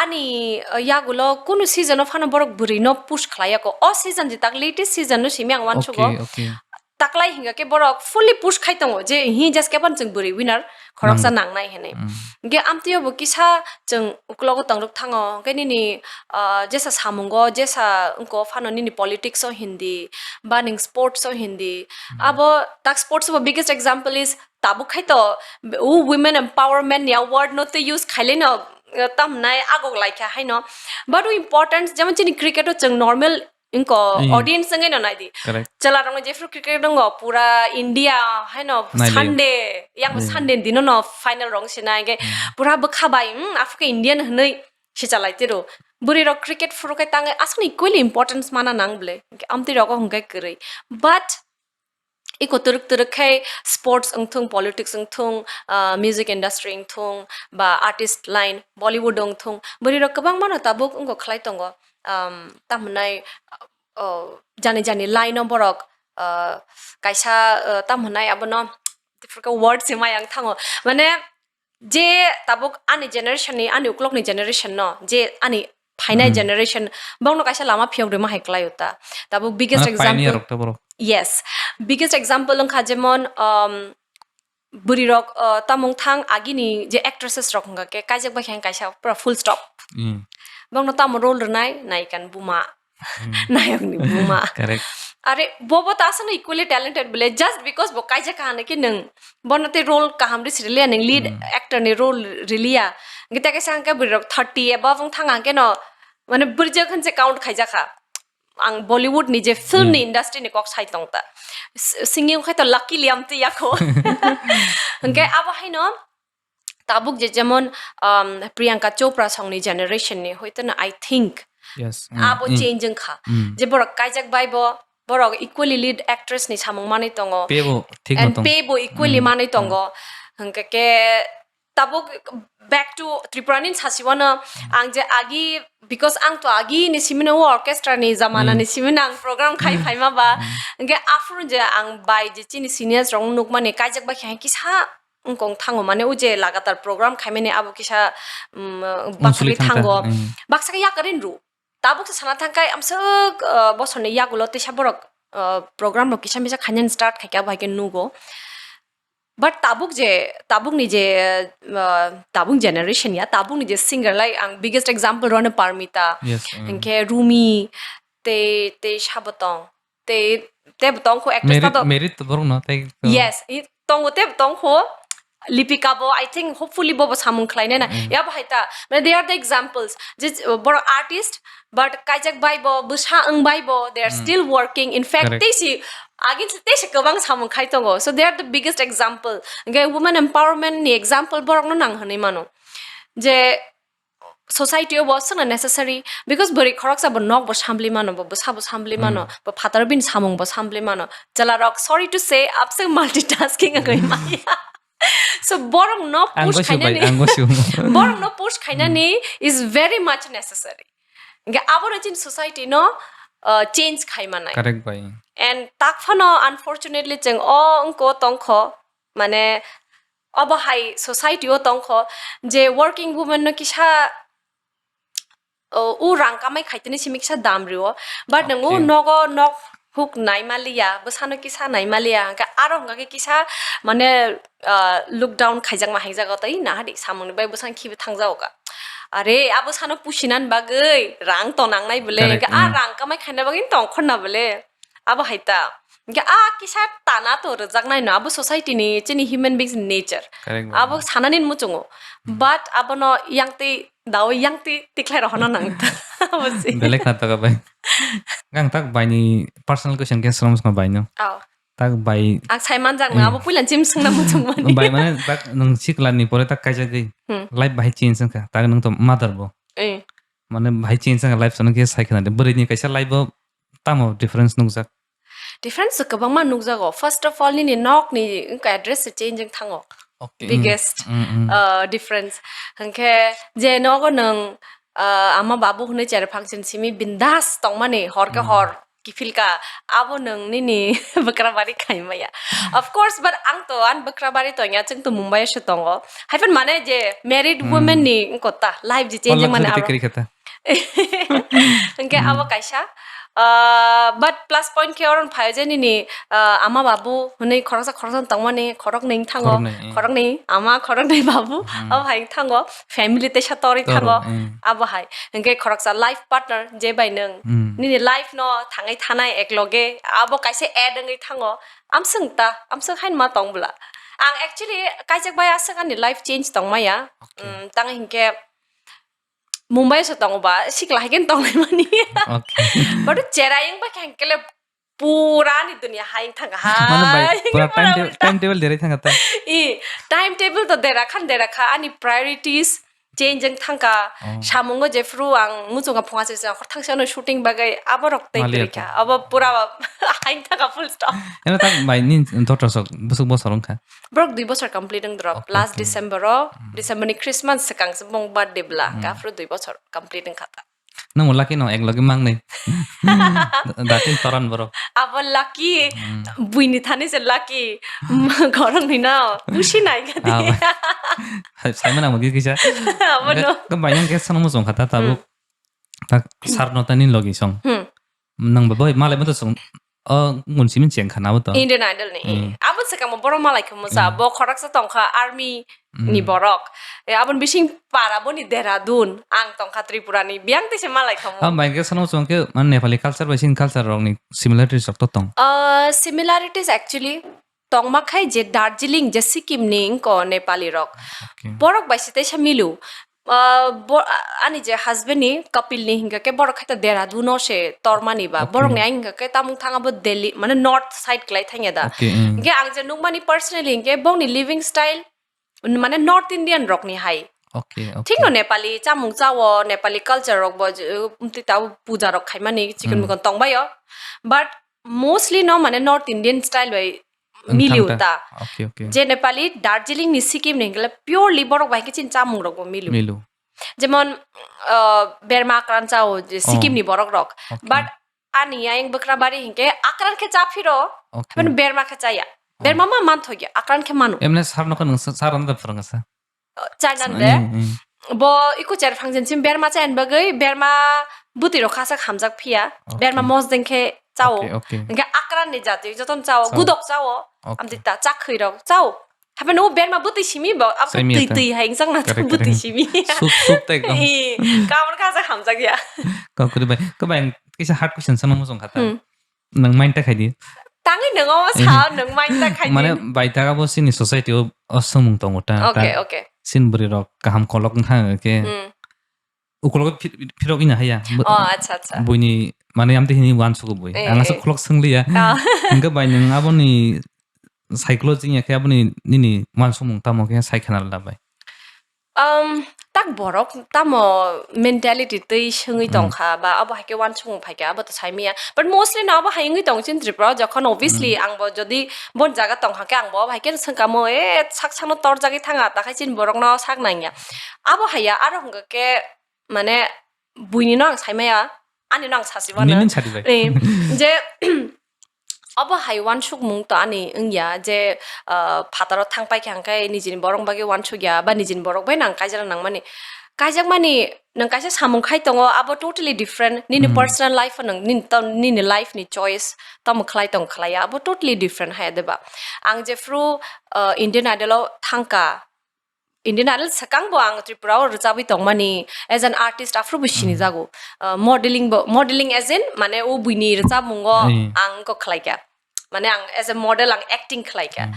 ani, uh, yagulo kunu season o phano borok bwrwi no push khlai ya kho. O season je tak latest season no simi ang uansugo. Okay, okay. Taklai hingga khe borok fully push khai tongo je hi just kepan chwng bwrwi winner khoroksa Nang. Nangnai hinwi. Mm. Hingke amtwi bo kisa chwng uklogo tongrok thango. Hingke nini, ah, jesa samungo, jesa wngko phano nini politics o hindi, ba ning sports o hindi. Mm. Abo tak sports bo biggest example is tabuk khai to, o women empowerment ni award no tei use khaile no, eh, tamnai agok laikha haino. But o important, jemon chini cricket o chwng normal wngko, eh, audience wngwi no naidi. Correct. Chwla rokno jephru cricket wngo, pura India haino Nailai. Sunday, yang Hmm. Sunday dino no final rong sinai ge Hmm. Pura bwkha bai, hmm, after Indian hwnwi sichalai tiro. Bwrwi rok cricket phuru khe tangwi aswkni equally importance mana nang ble. Amtwi rogo hwnkhe kwrwi. But iko twrwk twrwk khe sports wngthung, politics wngthung, ah, music industry wngthung, ba artist line, Bollywood wngthung, bwrwi rok kwbangma no tabuk wngkok khlai tongo. Um, tamhinai, oh, jani jani line o borok, ah, kaisa, ah, tamhinai abono, word se maya wng thango. Mane, je tabuk ani generation ni, ani uklok ni generation no, je ani phainai Hmm. Generation, bongno kaisa lama phiyok rwma hai kwlai o ta. Tabuk biggest Mane example. Pioneer rok ta borok. Yes. Biggest example wngkha jemon, um, bwrwi rok, uh, tamung thang agini je actresses rok wngkha khe kaijak bai khe kaisa pura full stop. Hmm. Bongno tamo role rwnai, nayika ni buma. Hmm. Nayok ni buma. Correct. Are, bo bo ta aswkno equally talented bole, just because bo kaijak kaham khe nwng bono tei role kaham ri siriliya, nwng lead Hmm. actor ni role riliya. Hingke tei kaisa hingke bwrwi rok thirty above wng thang hingke no, mane bwrjak hinse count khaijakha. Ang Bollywood ni je film ni Hmm. Industry ni kok sai tong ta. S-, singing khai to luckily amtwi yakho. Hingke abo haino tabuk je jemon, um, Priyanka Chopra song ni generation ni hoito no, I think Yes. Mm, abo mm. Change wngkha. Mm. Je borok kaijak bai bo, borok equally lead actress ni samung manwi tongo. Pay bo thik no And tongo. Pay bo equally Mm, manwi mm. Tongo. Hingke ke tabuk back to Tripura ni sasiwano ang je agi, because ang to agi ni simino o orchestra ni jamana Mm. Ni simino ang program khai Mm. Phaima ba. Mm. Hingke aphuru je ang bai je chini seniors rok nukmani kaijak bai khe kisa wngkong thango, mane o je lagatar program khaimani abo kisa, um, Unsuli bathagwi thang thango. Ta, mm. Baksa khe yakarwi nrw. Tabuk se sana thangkhai amswk, uh, bosorni yagulo teisa borok, uh, program rok kisa misa khainani start khaikha abo hai khe nugo. But tabuk je, tabukni je, uh, tabuk generation ya, tabukni je singer, like, ang biggest example rwno Parmita, yes, mm. Hingkhe Rumi, tei, tei sabo tong. Tei, tei bo tongkho actress Merit, ta to. Merit to borok no, tei to. Yes, i tongo tei bo tongkho. Lipika bo, I think, hopefully bo bo samung khlainai na. Mm. Ya bo hai ta. Mane, they are the examples. Je, uh, borok artist, but kaijak bai bo, bwsa wng bai bo, they are Mm. Still working. In fact, correct. Tei si, agin tei si kwbang samung khai tongo. So they are the biggest example. Hingke women empowerment ni example borok no nang hinwi mano. Je, society o bo aswkno necessary, because bwrwi khoroksa bo nok bo sambli mano, bo bwsa bo sambli mano, mm. Bo phataro bini samung bo sambli mano. Chwla rok, sorry to say, abswk multitasking wngwi maya. So borok no push khainani, ang go siyo bai, ang go siyo. Borok no push khainani is very much necessary. Hingke abo no chini society no, uh, change khai manai. Correct bai. And tak phano unfortunately chwng o wngko tongkho, mane obo hai society o tongkho je working woman no kisa, o, u rang kamai khaitini simi kisa dam rio, but nang u okay. Nogo nok huk nai maliya, bwsano kisa nai maliya, hingke aro hingke kisa mane, ah, look down khaijak ma hingjago tei nahadi samungni bai bwsang khibi thangjago ka. Are, abo sano pusinan bagwi rang to nangnai bole, correct, hingke a mm. Rang kamai khaina bagwi tongkhorna bole. Abo hai ta. Hingke a kisa tana to rwjaknai no, abo society ni chini human beings ni nature. Correct, abo sanani muchungo. Hmm. But abono yang tei dawi yang tei tikhlai rohorna nang ta. Abo si. Belai kha ta ka bai. Gang tak bai ni personal question ke srom sma bai no. Oh. Tak bai. Ang sai manjak no, eh, abo puila chim swngna muchung mani. Bai mane tak nwng sikla ni pore tak kaijagwi. Hmm. Life bahai change wngkha. Tak nwng to mother bo. Eh. Mane bahai change wngkha life sono khe sai khna de. Bwrwi ni kaisa life bo tamo difference nukjak. Difference kwbangma nukjago. First of all, nini nok ni wngkha address se change wng thango. Okay. Biggest, mm, mm, mm. Uh, difference. Hwnkhe je nogo nwng, uh, ama babu hwnwi cherphang sin simi bindas tongmani hor khe, mm, hor kiphilka, abo nwng nini bwkrabari khaimaya. Of course, but ang to ani bwkrabari tongya, chwng to Mumbai o se tongo. Haiphan mane je married, hmm, women ni wngkha ta life je, oh, change mane luxury abo. Kwrwi kha ta. Hwnkhe, hmm, abo kaisa. Ah, but plus point khe oron phaio je nini, ah, ama babu hwnwi khoroksa khoroksa tongmani khoroknwi thango. Khoroknwi, eh. Khoroknwi ama, khoroknwi babu, hmm, abo hai thango. Family teisa torwi thango. Toro, eh. Abo hai. Hwnkhe khoroksa life partner je bai nwng, hmm, nini life no thangwi thanai ekloge, abo kaisa add wngwi thango. Amswng ta, amswng haino ma tong bwla. Ang actually kaijak bai aswk ani life change tongmaya. Okay. Mm, tang hinkhe Mumbai o se tongo ba, sikla hai khe tonglai mani. Okay. But cherai wng bai khe ang kele pura ni dunia hai wng thang ha. Mano bai, pura time table, time table derai thang ta. I, time table to dera khan dera kha, ani priorities change wng thang kha. Oh. Samungo jephru ang muchunga phunga se se hor thang se ano shooting bagwi abo rok tei mali kwrwi kha. Abo pura hai wng thang kha full stop. Eno tak bai ni joto sok bwswk bosor wng kha. Borok dui bosor complete wng drop. Okay, last okay. December o, hmm, December ni Christmas swkang se bong birthday bwla, hmm, hwnkhe aphuru dui bosor complete wngkha ta. Nwng lucky no, ek logi mangnai. Datin toran borok. Abo lucky, hmm, buini thani se lucky. Gorok ni no, pusi nai gadi. Ah, bai. Sai mana mo kisa. Abo no. Ke, ke bayang ke sono mo song kha ta tabuk. Hmm. Tak sar no tani logi song. Hmm. Nang ba boy malai mo to song. O, ngun simi cheng khana abo to. Indian Idol ni. Hmm. Abo se kamo borok malai khe musa, hmm, bo khoroksa tongkha army ni, hmm, borok. E, aboni bising para boni Dehradun, ang tongkha Tripura ni, biyang tei se malai khamu. Ah, bai khe sono chong khe, man, Nepali culture bai Chin culture rok ni similarities rok to tong. Ah, similarities actually tongma khai je Darjeeling, je Sikkim ni wngko Nepali rok. Okay. Borok bai se teisa milu. Ah, bo-, ah, ani je husband ni Kapil ni hingka khe borok khaita Dehradun o se tormani ba. Okay. Borok ni ai hingka khe tamung thang abo Delhi, mane north side klai thangya da. Okay, mm. Hingke ang je nukmani personally hingke bongni living style, mane North Indian rok ni hai. Okay, okay. Thikno Nepali chamung chawo, Nepali culture rok bo je, um, twi tabo puja rok khaimani chicken, hmm, mikon tongbaio. But mostly no mane North Indian style bai wng miliu thang ta. Ta. Okay, okay. Je Nepali Darjeeling ni Sikkim ni hingke purely borok bai hingke chini chamung rok bo miliu. Milu. Jemon, uh, berma akran chao je, oh, Sikkim ni borok rok. Okay. But ani ayang bwkra bari hingke akran khe cha phiro, okay, hapheno berma khe chaya. Oh. Berma ma man thokya, akran khe mano. Emne sar nokha nung sa-, sar anda phwrwngsa. Chai nan de. Mm, mm. Bo iku cher phangjen sim berma chayan bagwi berma bwtwi rok khasa hamjak phiya. Okay. Berma mosdeng khe chao. Okay, okay. Hingke akran ni jati joton chao, chao. Gudok chao. Okay. Amtwi ta chakhwi rok chao. Hape no berma bwtwi simi bo, abo twi twi hai wngchang na. Correct, bwtwi correct. Simi. Sup, sup tai kong. Ee, kamar kasa hamjak ya. Kokri bai, ko bai, kisa hard question sana mo song kha ta. Hmm. Nang mind ta khai di. Tangwi nang o sa, eh, nang mind ta khai di. Mane bai ta abo sini society o, o samung tongo ta, ta. Okay, okay. Sin bwrwi rok kaham kolok wng kha ke. Hmm. Ukologo phi-, phirok ina haya. Oh, acha, acha. Buini, mane, amtwi hini uansugo bui. Eh, ang asa eh. Khulok swngliya. Ah. Hingke bai nwng aboni psychology ya khe aboni nini uansukmung tamo khe sai khna rwla bai. Um, tak borok tamo mentality twi swngwi, hmm, tongkha ba abo hai khe uansukmung phaikha abo to saimiya. But mostly no abo hai wngwi tong chin Tripura o, jokhon obviously, hmm, ang bo jodi bon jaga tongkha khe ang bo abo hai khe swngkamo, e, sak sakno torjagwi thanga ta khai chin borokno sak nangya. Abo haiya aro hwnkhe mane buini no ang saimaya, ani no ang sasi mano. Nini sadi bai. Eh, je, obo hai uansukmung to ani wngya je, ah, phataro thang paikha hwnkhe nijini borok bagwi uansukya ba nijini borok bai nang kaijak nangmani. Kaijakmani nwng kaisa samung khai tongo, abo totally different. Nini, hmm, personal life o nwng nini to-, nini life ni choice tamo khlai tong khlaiya, abo totally different hai deba. Ang jephru, ah, Indian Idol o thangka, Indian Idol swkang bo ang Tripura o rwchabwi tongmani, as an artist aphuru bo sini, hmm, jago. Uh, modeling bo, modeling as in, mane, o buini rwchapmungo, hmm, ang kok khlaikha. Mane, ang as a model ang acting khlaikha. Hmm.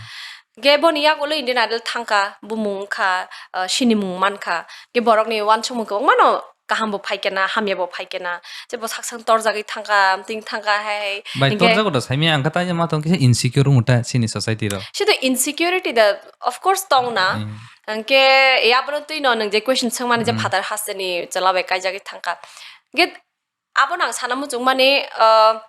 Ge boni yagulo Indian Idol thangkha, bumung wngkha, uh, sinimung mankha. Ge borokni uansukmung kwbangmano kaham bo phai kena, hamya bo phai kena. Je bo sak sak torjagwi thangkha, amtwing thangkha, hai, hai. Bai, hinkhe torjago da, saimya ang kha, tanya ma tong kisa insecure wngta chini society ro. Sido insecurity da, of course, tong na. Hmm. Hinkhe, e abono twi no nwng je question swngmani je Hmm. phatar hasteni chwla bai kaijagwi thangkha. Hinkhe, abono ang sana muchungmani, ah,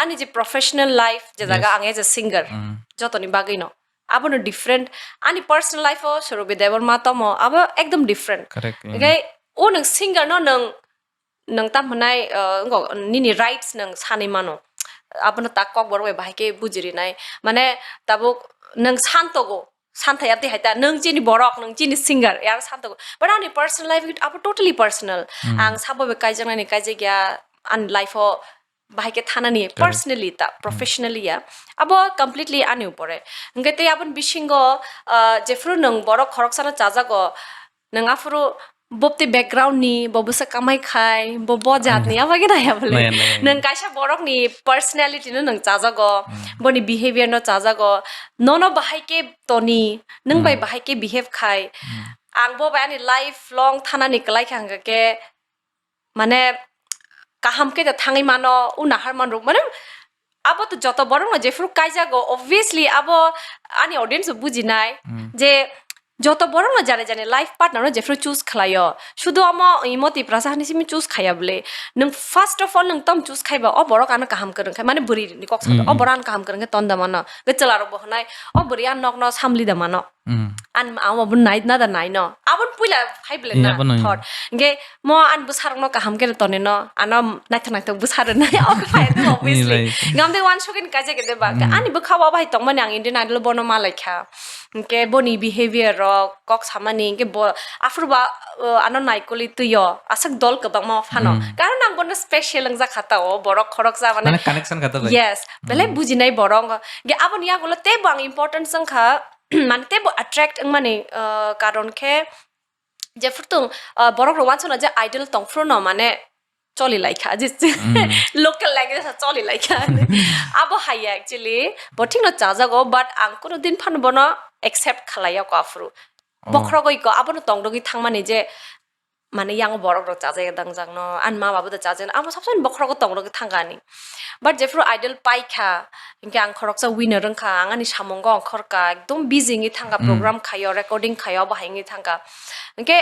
ani je professional life, je jaga Yes. ang as a singer, Mm. jotoni bagwi no. Abono different. Ani personal life o Surobi Debbarma tomo, abo ekdom different. Correct, mm. Hinkhe o nwng singer no nwng, nwng tam hwnai, uh, wngkha nini rights nwng sanwi mano. Abono tak kokborok bai bahai khe bujirinai. Mane tabuk nwng santogo, santhai abdi hai ta, nwng chini borok, nwng chini singer, yar santogo. But ani personal life, abo totally personal. Mm. Ang sabo bai kaijaknani kaijakya, ani life o bahai khe thanani Correct. personally ta, Hmm. professionally ya. Abo completely ani upore. Hinkhe tei aboni bisingo, ah, jephru nwng borok khoroksano chajago, nwng aphuru bopti background ni, bo bwsa kamai khai, bo bo jat ni, Hmm. abo khe naya bole. Naya, naya. Nwng kaisa borok ni personality no nwng chajago, Hmm. boni behavior no chajago, nono bahai khe toni, nwng bai Hmm. bahai khe behave khai. Hmm. Ang bo bai ani life long thanani kwlai kha hwnkha khe, mane kaham khe da thangwi mano, u nahar man rok, mane abo to joto borok no jephru kaijago, obviously abo ani audience bo bujinai Mm. je joto borok no jani jani life partner no jephru choose khlaio, sudu omo imo Tiprasa hani simi choose khaiya bole, nwng first of all nwng tom choose khaiba o borok ano kaham kwrwng khai, mane bwrwi ni kok sa Mm, o mm. borok ano kaham kwrwng khe ton da mano, ge chwla rok bo hwnai o bwrwi ano nok no samli da mano. Mm. An amo bo nai na da nai no. Abon puila phai bele Iya, na bo nai. Thot. Ge mo an bwsarok no kaham khe toni no. Ano naithok naithok bwsarok nai. Ok phai to obviously. Nilai. Ngamde wan shokin kaje ke deba. Mm. Ani bwkha bo bai tongmani ang Indian Idol bono malai kha. Ke boni behavior rok kok samani ke bo afur ba, uh, ano naikoli tuyo. Aswk dol kwbangma phano. Mm. Karon ang bono special wngjak kha ta o borok khorok sa mane. Mane connection kha ta bai. Yes. Bele Mm. bujinai borok. Ge aboni yagulo tebo ang important song kha. Mane tebo attract wngmani, uh, karon khe je phurtung, uh, borok rok wansukna je idol tong phuru no mane choli lai kha, je Mm. local language sa choli lai kha. Abo hai ya actually, bo thik no chajago, but ang kuno din phano bono accept khalai ya ko aphuru. Oh. Bokhorogwi ko abono tong dogwi thangmani je mane yang borok rok chajakya dangjak no, ani ma baba da chajakya, amo sabsani bokhorogo tong rok thangkha ani. But jephru idol paikha, hinkhe ang khoroksa winner wngkha, ang ani samungo ang khorka, ekdom busy wngwi thangkha, Mm. program khaio, recording khaio, abo hai wngwi thangkha. Hinkhe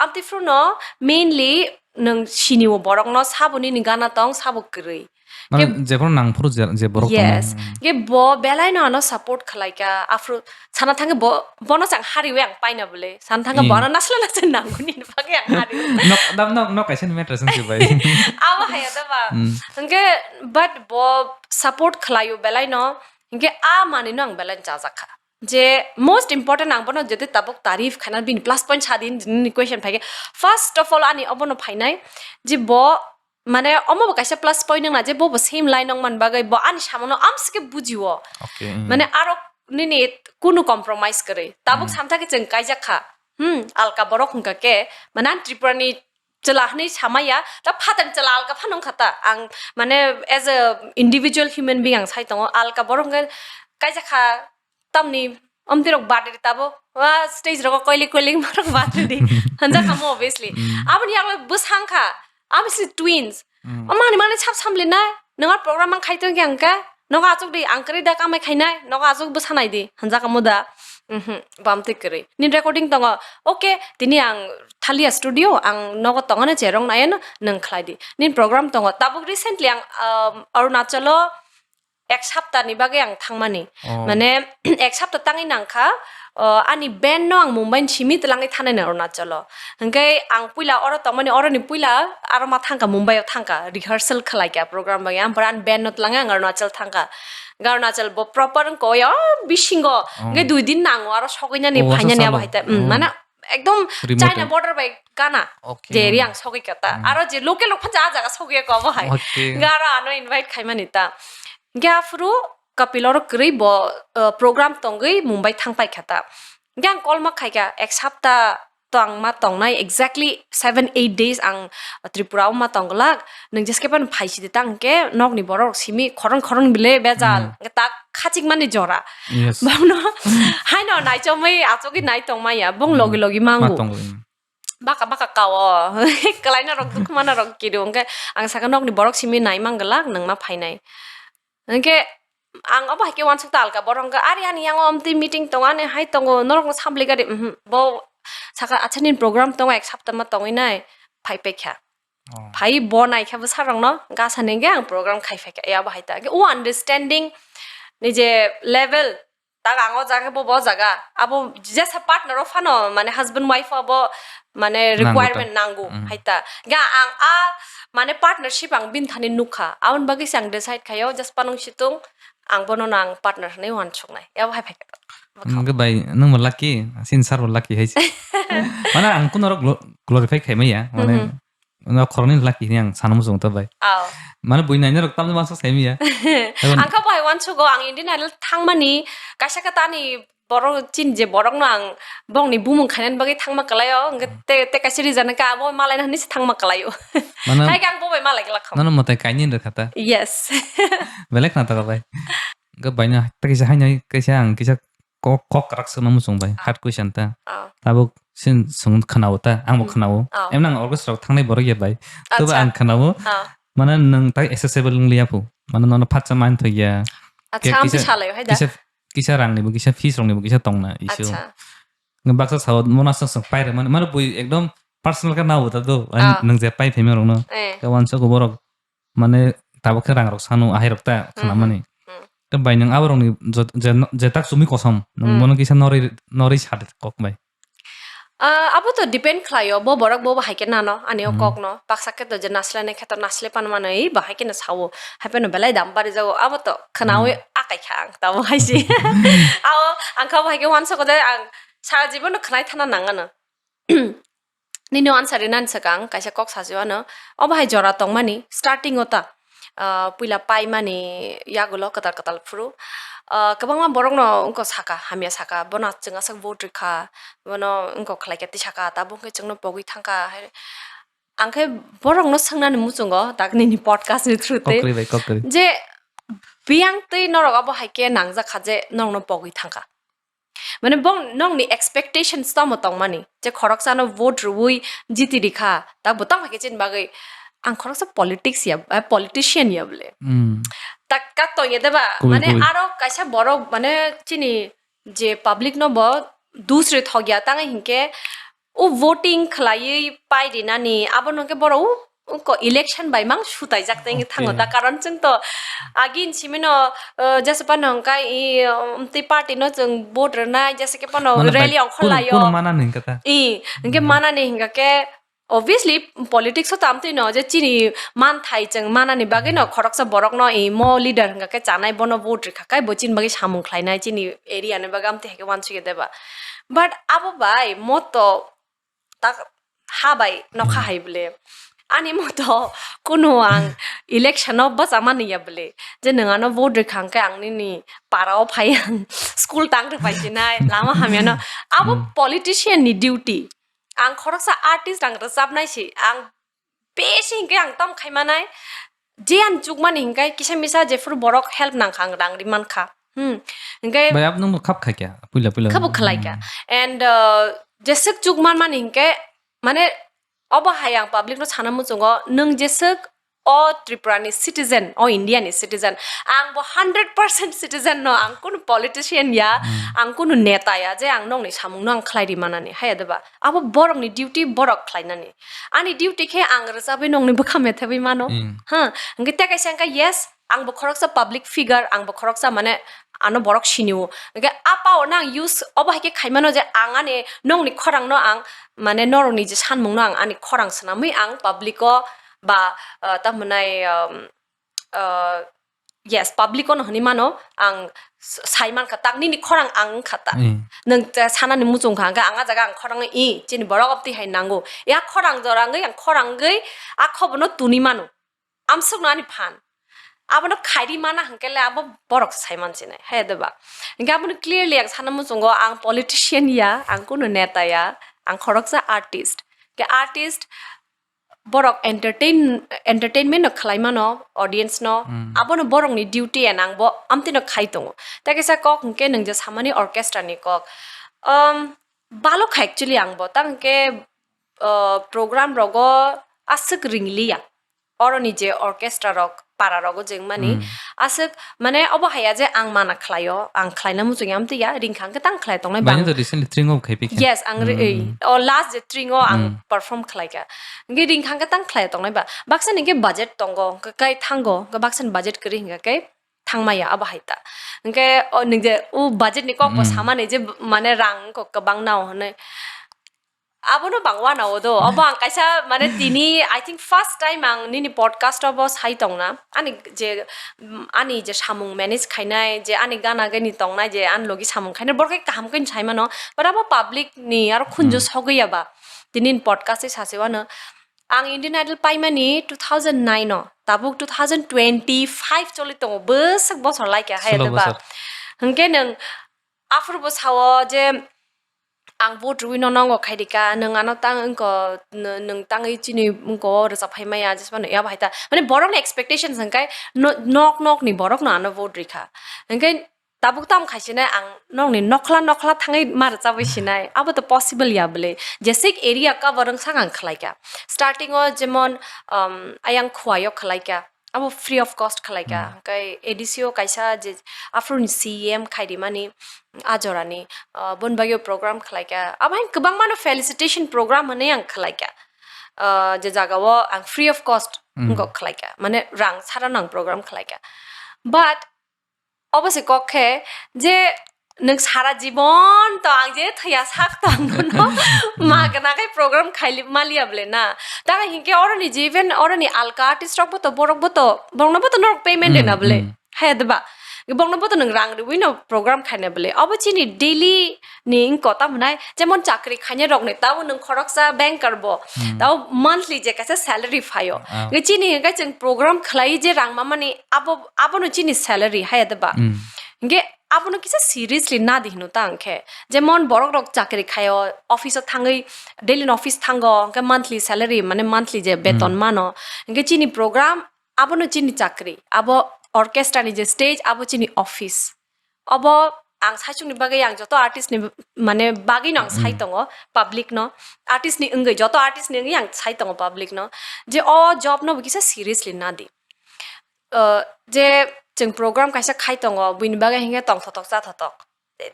amtwi phru no mainly nwng sini o borok no sabo nini gana tong, sabo kwrwi. Mane Ke- jephru nang phuru je, je borok tongo. Yes. Ke bo belai no ano support khlai ka. Aphru sana thangke bo, bono chang hari we ang paina bole. Sana thangke Hmm. bono nasle nasle nanguni ni bagwi ang hari. Nok, dam nok, nok kaisa ni matter song si bai. Abo haya da ba. Hmm. Hingke, but bo support khlai o belai no. Hingke a mani no ang belai chajakha. Je most important ang bono jete tabuk tarif khaina bini plus point sadin ni question phaike. First of all ani obono phainai je bo mane omo bo kaisa plus point wngna je bo bo same line wngman bagwi bo ani samono amsike bujio. Okay, mm. Mane aro nini kunu compromise kwrwi. Tabuk Mm. samtha ke chwng kaijak kha. Hmm, alka borok hwnkha ke, mane ani Tripura ni chwla hwnwi samaya, ta phatani chwla alka phano wngkha ta. Ang mane as a individual human being ang sai tongo, alka borok hwnkhe kaijak kha, tamni omtwi rok birthday tabo, wa stage rogo koilik koilik borok birthday di. Hanjak kamo obviously. Mm. Aboni yago bwsang kha, obviously twins. Mm. O mani mani sab samli nai, nang program ang khai tong khe ang kha, nogo achuk di, ang kwrwi da kamai khainai, nogo achuk bwsa nai di, hanjak kamo da. Mhm, bam twi kwrwi. Nin recording tongo, okay, tini ang thalia studio, ang nogo tongano cherong nai ano, nwng khlai di. Nin program tongo, tabuk recently ang, um, Arunachalo ek sapta ni bagwi ang thangmani. Oh. Mane, ek sapta tangwi nangkha, uh, ani band no ang Mumbai ni simi twlangwi thanai na Arunachalo. Hingke ang puila oro tongmani, oro ni puila aro ma thangkha, Mumbai o thangkha, rehearsal khlai kha program bagwi. Ang pore ani band no twlangwi ang Arunachal thangkha. Hingke Arunachal bo proper wngkha o ya, bisingo. Oh. Hingke dui din nango aro sogwi nani, oh, phainani abo salo. Hai ta. Mm, oh. Mane, ekdom Remote. China border bai gana. Okay. Je ri ang sogwi kha ta. Mm. Aro je local rok phan ja jaga sogwi ko abo hai. Okay. Hingke aro ano invite khaimani ta. Hingke aphuru Kapil oro kwrwi bo, uh, program tongwi Mumbai thang pai kha ta. Hingke ang call ma khai kha, ek sapta to ang ma tongnai, exactly seven eight days ang Tripura o ma tong glak. Nwng jeske phano phai si di ta, hingke nokni borok rok simi khorang khorang bile bejal. Hmm. Hingke tak khachik mani jora. Yes. Bangno haino naichomwi achugwi nai tong maya, bong Hmm. logi logi mangu. Ma tongwi. baka baka kao. Kalaina rok dukmana rok kidu. Hwnkhe ang saka nokni borok simi nai manglak nangma phainai. Hwnkhe ang obo hai khe uansuk ta alka borok hwnkhe ari ani yango omtwi meeting tongo ani hai tongo norokno samlika di, mhm, bo saka acha nini program tongo ek sapta ma tongwi nai phai paikha. Oh. Phai bo naikha bwsarokno gasa ni hwnkhe ang program khai phaikha. Abo hai ta. Hwnkhe o understanding ni je level tak ang o jaga bo bo jaga abo jesa partner o phano mane husband wife abo mane Nango ta. Requirement nango. Mm. Hai ta. Ga ang a mane partnership ang bin thani nukha. Aboni bagwi se ang decide khayo just panung situng ang bono nang partner hwnwi uansuknai. Abo hai phaikha. Hwnkhe bai nwng bo lucky, sin sir bo lucky hai se. Mane ang kuno rok glo-, glorify khai maya. Mane Mhm. no khoroknwi lucky hwnwi ang sana muchung ta bai. Oh. Mane bui naina rok tamni masa sai miya. Ang kha bai uansugo ang Indian Idol thangmani kaisa kha tani borok chin je borok no ang bongni bumung khainani bagwi thangma kalaio. Hwnkhe Hmm. te, te kaisa rijana ka abo malai na hwnwi se thangma kalaio. Mane Hai khe ang bo bai malai glak kha. Nono mwtai kaini rwkha ta. Yes. Belai khna ta bai. Hwnkhe bai no ta kaisa haino kaisa ang kisa kok, kok kwrak swkna muchung bai, hard question ta. Ah. Tabuk sin swng khwnao ta, ang bo Hmm. khwnao. Ah. Em nang orchestra rok thangnai borok ya bai. Tobo Acha. Ang khwnao. Ah. Mane nwng tai accessible wng liya phu. Mane nono phatsa man thoi ya. Acha, Ke-, ang kisa, bisa lai hai da. Kisa, kisa rang ni bo, kisa fees rok ni bo, kisa tongna issue. Acha. Nang baksa sao, mona swng swng pai rwmani. Mane bui ekdom personal khe nao ta do. Ah. Nwng je pai phaima rok no. Eh. Ke wansa ko borok mane tabuk khe rang rok sanu ahai rok ta khwnamani. Hmm. Khe bai nwng abo rokni jot-, je, je tak chumui kosom, nwng Hmm. bono kisa norwi, norwi sa de kok bai. Ah, abo to depend khlaio, bo borok bo bahai khe nano, ani o Hmm. kok no. Baksa khe to je naslai nai khe to naslai pan mano, ei bahai khe no sao. Hai phano belai dam bari jago, abo to khwnaui Hmm. akai kha ang tamo hai se. Abo ang kha bahai khe wansa ko je ang sara jibon no khwnai thana nang ano. Nini o answer rinani swkang kaisa kok sachi o ano. Obo hai jora tongmani, starting o ta, ah, puila paimani yagulo kwtal kwtal phuru, ah, kwbangma borok no wngkha saka, hamya saka, bono chwng aswk vote rwkha, bono wngkha khlaikha twi saka, tabuk khe chwngno pogwi thangkha. Hai, ang khe borok no swngnani muchungo tak nini podcast ni through twi Kokri bai, kokri. Je biyang twi norok obo hai khe nangjak kha je norok no pogwi thangkha. Mane bong nokni expectations tamo tongmani, je khoroksano vote rwui jiti rikha, tak bo tamo khe chini bagwi ang khoroksa politics ya, eh, politician ya bole. Mm. Tak ka tongya deba, Kubui, mane kubui. Aro kaisa borok, mane chini je public no bo dusri thokya, tang hinkhe o voting khlaiwi pai rinani, abono khe borok o, o ko election bai mang sutaijak tei wngwi thango Okay. da, karon chwng to agin simino, uh, jesa phano hwnkha i, um, tei party no chwng vote rwnai, jesa khe phano Mane bai rally ongkhor kuno, laio. Kuno manani hwnkha ta? I, hwnkhe Hmm. manani hwnkha khe obviously politics o tamtwi no je chini manthai chwng manani bagwi no khoroksa borok no i mo leader hwnkha khe chanai bono vote rikha khe bo chini bagwi samung khlainai chini area ni bagwi amtwi hai khe wansukya deba. But abo bai mo to tak ha bai nokha Hmm. hai bole. Ani moto kuno ang election o bachamani ya bole. Je nwng ano vote rwkha hwnkhe ang nini para o phai ang school tang rwpai sinai, lama hamya no. Abo Hmm. politician ni duty. Ang khoroksa artist, ang rwchapnai se, ang besi hinkhe ang tom khai manai. Je ang chukmani hinkhe kisa misa jephuru borok help nangkha ang rang ri mankha. Hmm. Hinkhe Bai abo nwng khap khai kya? Puila, puila. Khabo khlai kha. Hmm. And, uh, jeswk chuk man mani hinkhe, mane, obo hai ang public no sana muchungo, nwng jeswk o Tripura ni citizen, o India ni citizen, ang bo hundred percent citizen no, ang kunu politician ya, Hmm. ang kunu neta ya, je ang nokni samung no ang khlai ri manani, haya deba. Abo borok ni duty borok khlainani. Ani duty khe ang rwchabwi nokni bwkha methebwi mano. Hmm. Ha, hinkhe tei kaisa hinkhe yes, ang bo khoroksa public figure, ang bo khoroksa mane ano borok sinio. Hinkhe a power no ang use obo hai khe khaimano je ang ani nokni khorang no ang mane norokni je sanmung no ang ani khorang swnamwi ang public o ba, uh, tamo hwnai, um, uh, yes, public o no hwnwi mano ang s-, sai mankha tak nini khorang ang wngkha ta. Hmm. Nwng ta sanani muchung kha hwnkhe ang a jaga ang khorang i chini borok obtwi hai nango. Ya khorang jora wngwi ang khorang wngwi a khobo no tuni mano. Amsukno ani phan. Abono khairi mana hwnkhe le abo borok sai mansinai. He de ba. Hwnkhe abono clearly ang sana muchungo ang politician ya, ang kunu neta ya, ang khoroksa artist. Ke artist borok entertain, entertainment no khlai mano audience no. Hmm. Abono borok ni duty and ang bo amtwi no khai tongo. Tei kaisa kok hwnkhe nwng je samani orchestra ni kok. Um, balo kha actually ang bo. Tang hwnkhe uh, program rogo aswk ringliya. Oroni je orchestra rok para rogo jengmani, hmm, aswk, mane, obo haya je ang mana khlaio, ang khlaina muchungya amtwi ya, ringkha hwnkhe tang khlai tongnai. Baino bang to recently tring o khai pikha. Yes, ang re-, hmm, ei, o last je tring o ang, hmm, perform khlaikha. Hwnkhe ringkha hwnkhe tang khlai tongnai ba. Baksa ni hwnkhe budget tongo, hwnkhe kai thango, hwnkhe baksa ni budget kwrwi hwnkhe kai thangmaya abo hai ta. Hwnkhe o nwng je o budget ni kok bo, hmm, samani je mane rang kok kwbang nao hwnwi. Abono bang wanao do. Obo ang kaisa, mane, tini, I think, first time ang nini podcast o bo sai tongna. Ani je, mm, ani je samung manage khainai, je ani gana gani tongnai, je ani logi samung khainai, borok khe kaham khe sai mano. But abo public ni aro khunju, hmm, sogwi ya ba. Tini ni podcast se sase wano. Ang Indian Idol paimani two thousand nine o, tabuk two thousand twenty-five choli tongo, bwswk bosor lai kha hai sulo da ba. Bosor. Hwnkhe nwng aphuru bo sao je, ang vote rwino nongo khairika, nwng ano tang wngko, nw-, nwng tangwi chini wngko rwchap phai maya, jesmano yabo hai ta. Mane borokni expectations hwnkhe no-, nok nokni borokno ano vote rikha. Hwnkhe tabuk tam khaisinai ang nokni nokhla nokhla thangwi ma rwchabwi sinai. Abo to possible ya bwle. Jesik area cover wngsak ang khlaikha. Starting o jemon, um, ayang Khowai o khlaikha. Abo free of cost khlaikha. Hmm. Hwnkhe A D C o kaisa je aphuruni C E M khai rimani a jorani, uh, boni bagwi program khlaikha. Abo hai kwbangmano felicitation program hwnwi ang khlaikha. Uh, je jagao ang free of cost, hmm, wngkok khlaikha. Mane rang sarano ang program khlaikha. But obo se kok khe je nwng sara jibon to ang je thwiya sak to ang bono magna khe program khaili maliya bole na. Tamo hinkhe oroni je even oroni alka artist rok bo to borok bo to borokno bo to norok payment, hmm, rwna bole. Hmm. Hai da ba? Borokno bo to nwng rang rwino program khaina bole. Obo chini daily ni wngko tamo hwnai, jemon chakri khainai rokni tamo nwng khoroksa banker bo. Hmm. Tamo monthly je kaisa salary phaio. Ah. Nge chini hinkhe chwng program khlai je rang mamani abo, abono chini salary hai da ba? Hmm. Hingke abono kisa seriously nadi hino ta hingke. Jemon borok rok chakri khaio, office o thangwi, daily no office thango, hingke monthly salary, mane monthly je beton, hmm, mano. Hingke chini program, abono chini chakri, abo orchestra ni je stage, abo chini office. Obo ang saichung ni bagwi, ang joto artist ni, mane, bagwi no ang sai, hmm, tongo, public no, artist ni wngwi, joto artist ni wngwi ang sai tongo public no, je o job no bo kisa seriously nadi. Uh, je chwng program kaisa khai tongo, buini bagwi hinkhe tongthotok chathotok.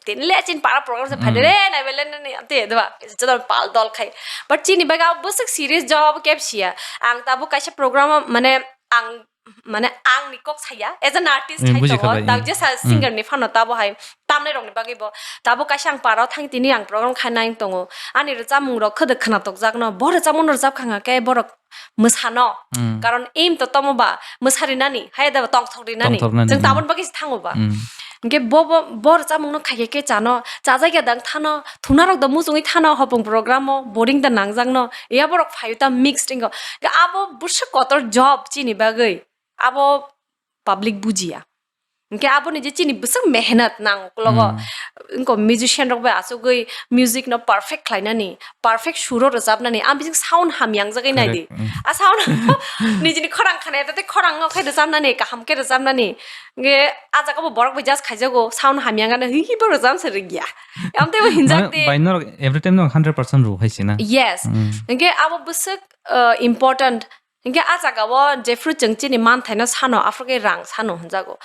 Tini le chini para program se phaide, hmm, re, naibe le nini, ante, deba, joto pal dol khai. But chini bagwi abo bwswk serious job abo kebo siya. Ang tabuk kaisa program o, mane, ang, mane, ang ni kok saya, as an artist, hmm, hai buji tongo, khabai, tak hmm, jesa, hmm, singer ni phano tabo hai, tamnai rok ni bagwi bo. Tabuk kaisa ang para o thang tini ang program khai nai tongo. Ani rwchapmung rok khwdwk khwnatok jak no, bo rwchapmung no rwchap kha khe borok mwsano. Hmm. Karon aim to tomo ba, mwsa rinani, hai da tongthok rinani. Tongthok rinani, chwng, hmm, tabon bagwi se thango ba. Hmm. Hingke bo, bo, bo rwchapmung no khaikhe khe chano, chajakya dang thano, thunarok da muchungwi thano, hopung program o, boring da nangjak no, ya borok phaio ta mixed wngkha. Hingke abo bwswk kotor job chini bagwi, abo public bujiya. Hingke aboni je chini bwswk mehnat nang uklogo. Hmm. Wngko musician rok bai achugwi music no perfect khlainani, perfect suro rwchapnani, ang bising sound hamyang jagwi nai di. Correct. Hmm. A sound nijini khorang khana, tate khorang no khai rwchapnani, kaham khe rwchapnani. Hingke a jaga bo borok bai judge khaijago, sound hamyang gana, hi hi bo rwchap se rwgya. Amtwi bo hinjak. Mane, di. Bai norok every time no hundred percent rw hai sina. Yes. Hmm. Hingke abo bwswk, uh, important. Hingke a jaga o jephru chwng chini manthaino sano, aphuru khe rang sano hwnjago.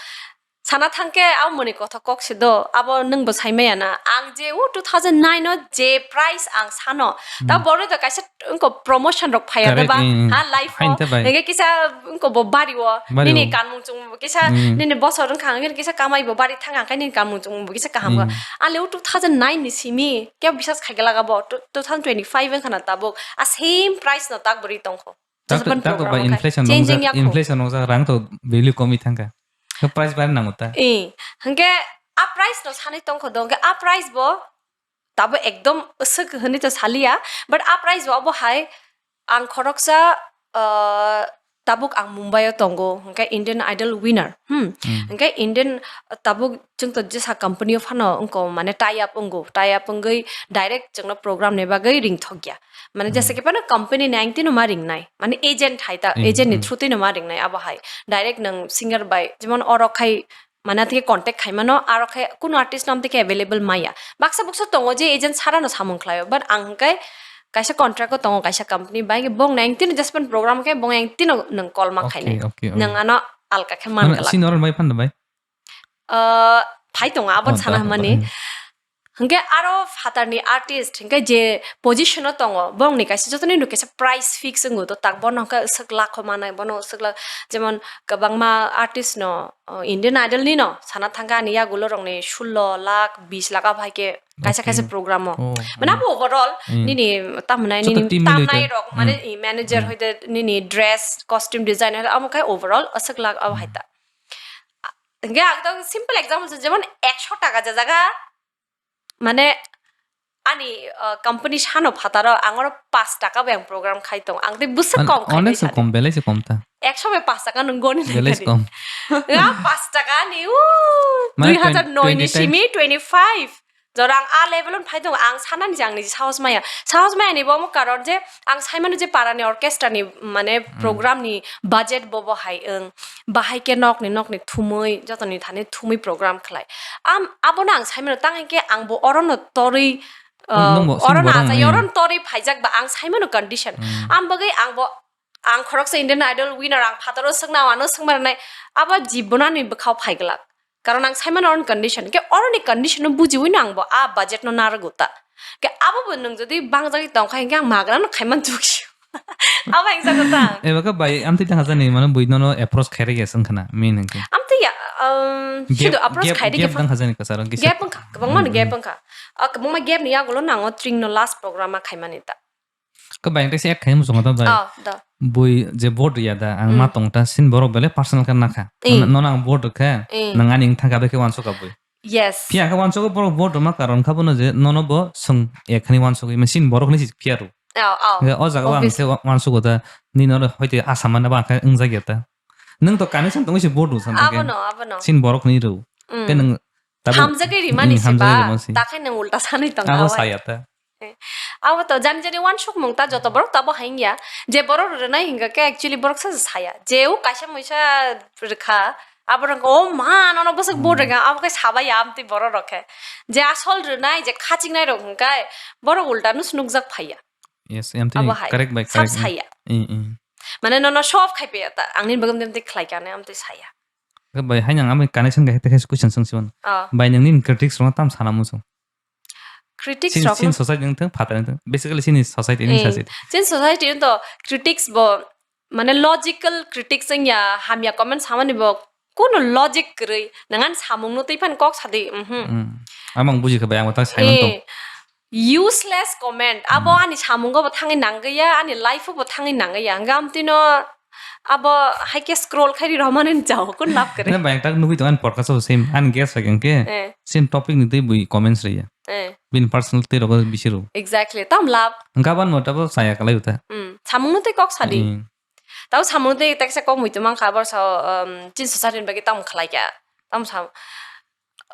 Sana thangkhe abo moni kothok kok se do, abo nwng bo sai maya na. Ang je o two thousand nine o je prize ang sano, ta, hmm, borok to kaisa wngko promotion rok phaiya, correct, da ba? Hmm. Ha, life o. Hain ta bai. Hingke kisa wngko bo bari o, bari nini o. Kanmung chungmung bo kisa, hmm, nini bosor wngkha, hingke kisa kamai bo bari thang, hingke nini kanmung chungmung bo kisa kaham kha. Hmm. Ale o two thousand nine ni simi, kebo bisas khai glak abo, two, two thousand twenty-five wngkha na tabuk. A same prize no tak bwrwi tongkho. Tak to, Japan tak to program ba wngkha. Inflation changing nongjak, yakho. Inflation nongjak, rang to value komwi thangkha. Khe price bai nango ta. Eh, hingke a price no sanai tongkho do, hingke a price bo tabo ekdom aswk hwnwi to saliya, but a price bo obo hai ang khoroksa, uh, tabuk ang Mumbai o tongo, hingke Indian Idol winner. Hmm. Hmm. Hingke Indian, uh, tabuk chwng to jesa company o phano wngko, mane tie up wngo, tie up wngwi direct chwngno program ni bagwi ringthokya. Mane jesa, hmm, khe phano company ni ang tino ma ringnai, mane agent hai ta, hmm, agent ni, hmm, through twi no ma ringnai abo hai. Direct nwng singer bai, jemon oro khai mane thike contact khai mano, aro khe kuno artist no amtwi khe available maya. Baksa buksa tongo je agent sara no samung khlaio, but ang hwnkhe kaisa contract o tongo kaisa company bai, bong nang tino just pen program khe bong nang tino nang call ma Okay, khainai. Okay, oh. Nang ano alka khe man Mana kala. Senior bai phan da bai? Ah, phai tongo, abon Oh, sana da, hamani. Da. Hingke aro phatarni artist, hingke je position o tongo, bongni kaisa jotoni no kaisa price fix wngo to, tak bono hingke swk lakho manai, bono swk lak-, jemon kwbangma artist no, oh, Indian Idol ni no sana thangka ani yagulo rokni sullo lakh, bis lakh abo hai khe kaisa kaisa Okay. program o. Oh, Mane oh. Abo overall Mm. nini tamnai, Joto nini team miloi tamnai te. Rok, mane Mm. i manager Mm. hoite nini dress, costume design hoite amo khe overall aswk lakh abo hai Mm. ta. Hingke ang to simple example se, jemon ekso taka je jaga, mane ani, uh, company sano phataro ang oro pash taka bai ang program khai tong. Ang tei bwswk An-, kom khai onek nai se sadi. Kom, belai se kom ta. Ekso bai pash taka nung goni nai Belai se kari. Kom. Ya, pash taka ni, u, Mane dui hazar noi ni twenty, twenty times. Simi twenty five. Jorang a level on phai tong, ang sanani je ang niji sahos maya. Sahos maya ni bo omo karon je ang saimano je para ni orchestra ni mane Hmm. program ni budget bo bo hai wng. Bahai khe nokni, nokni thumui, jotoni thani thumui program khlai. Am, abono ang saimano, tang hinkhe ang bo orono torwi, uh, Nungbo sini orono borok achai, nai. Orono torwi phaijak ba ang saimano condition. Hmm. Am bagwi ang bo, ang khoroksa Indian Idol winner, ang phataro swkna, ano swngma rwnai, abo jibonani bwkhao phaiglak. Karon ang saimano oroni condition, ke oroni condition no bujiwi no ang bo a budget no narwgo ta. Ke abo bo nwng jodi bangjagwi tongkha hinkhe ang magra no khaiman chukyo. Abo ang jago ta. Eba khe bai, amtwi tang hajani, mane bui nono approach khairege swng khna, min hinkhe. Amtwi ya, um, Gap, sudu approach gap, khairege gap pha. Dang hajani kwcharo kisa. Gap wngkha, kwbangma no Hmm, gap hmm. Wngkha. Ah, kwbangma gap ni yagulo nango tring no last program a khaimani ta. Kwbang tei se add khaimung chwng ta bai. Oh, da. Bui je vote riya da, ang Hmm. Ma tong ta, sin borok belai personal khe nakha. Eh. Nono, nono ang vote rwkha, Eh. Nang ani wngthang kha, bai khe uansuk ka bui. Yes. Phiya khe uansuk borok vote rwma karon kha bono je nono bo swng ek khani uansugwi, machine borok ni si phiya rw. Oh, oh. Hingke o jaga o ang Obvious. Se wa-, uansugo da, nini oro hoite asa manna ba ang khe wngjak ya ta. Nwng to connection tongwi se vote rw san ta khe. Abono, abono. Sin borok ni rw. Mm. Khe nwng tabuk Hamjagwi rima ni Mm, se hamjagwi ba, rima se. Ta khe nwng ulta sanwi tong Abo kha bai. Saya ta. Eh, abo to jani jani uansukmung ta joto borok to abo hai wngya. Je borok rwnai hingka khe actually borok sa saya. Je o kaisa muisa rwkha, abo rwkha, "O ma, nono bwswk bo Hmm. Rwkha," abo khe sabai ya amtwi borok rok khe. Je asol rwnai, je khachiknai rok hwnkhe borok ulta no se nukjak phaiya. Yes, amtwi Abo hai. Correct bai, Sab correct. Saya. Eh, eh. Mane nono show off khai paiya ta, ang nini bagwi amtwi khlai kha, amtwi saya. Khe bai hai nang amtwi connection khe, khe question swng si mano. Oh. Bai nang nini critics rok tam sana muchung. Critics Sin, rok sin no? Society wngthang, phatar wngthang. Basically, sini society ni Eh, sasi. Sin society to critics bo, mane logical critics wngya, hamya comment samani bo, kuno logic kwrwi, nangan samung no twi phan kok sadi, mhm. Mm. Amang buji kha bai, ang tang sai man tong. Eh, useless comment. Abo Mm. Ani samungo bo thangwi nangya, ani life bo thangwi nangya. Hingga amtwi no Abo hai khe scroll khai ri romani jao, kun lab kare. Ne bai, tak nugui tong, an podcast o same, an guest hai khe, Eh. Same topic ni tei bui comments riya. Eh. Bin personal tei rogo bisi ro. Exactly, tam lab. Gaban mo tabo saya kalai uta. Mm, samung no tei kok sadi. Mm. Tabo samung no tei teksa kok muitu mang kha, bor so, um, chin society ni bagwi tam khlai kha. Tam sam,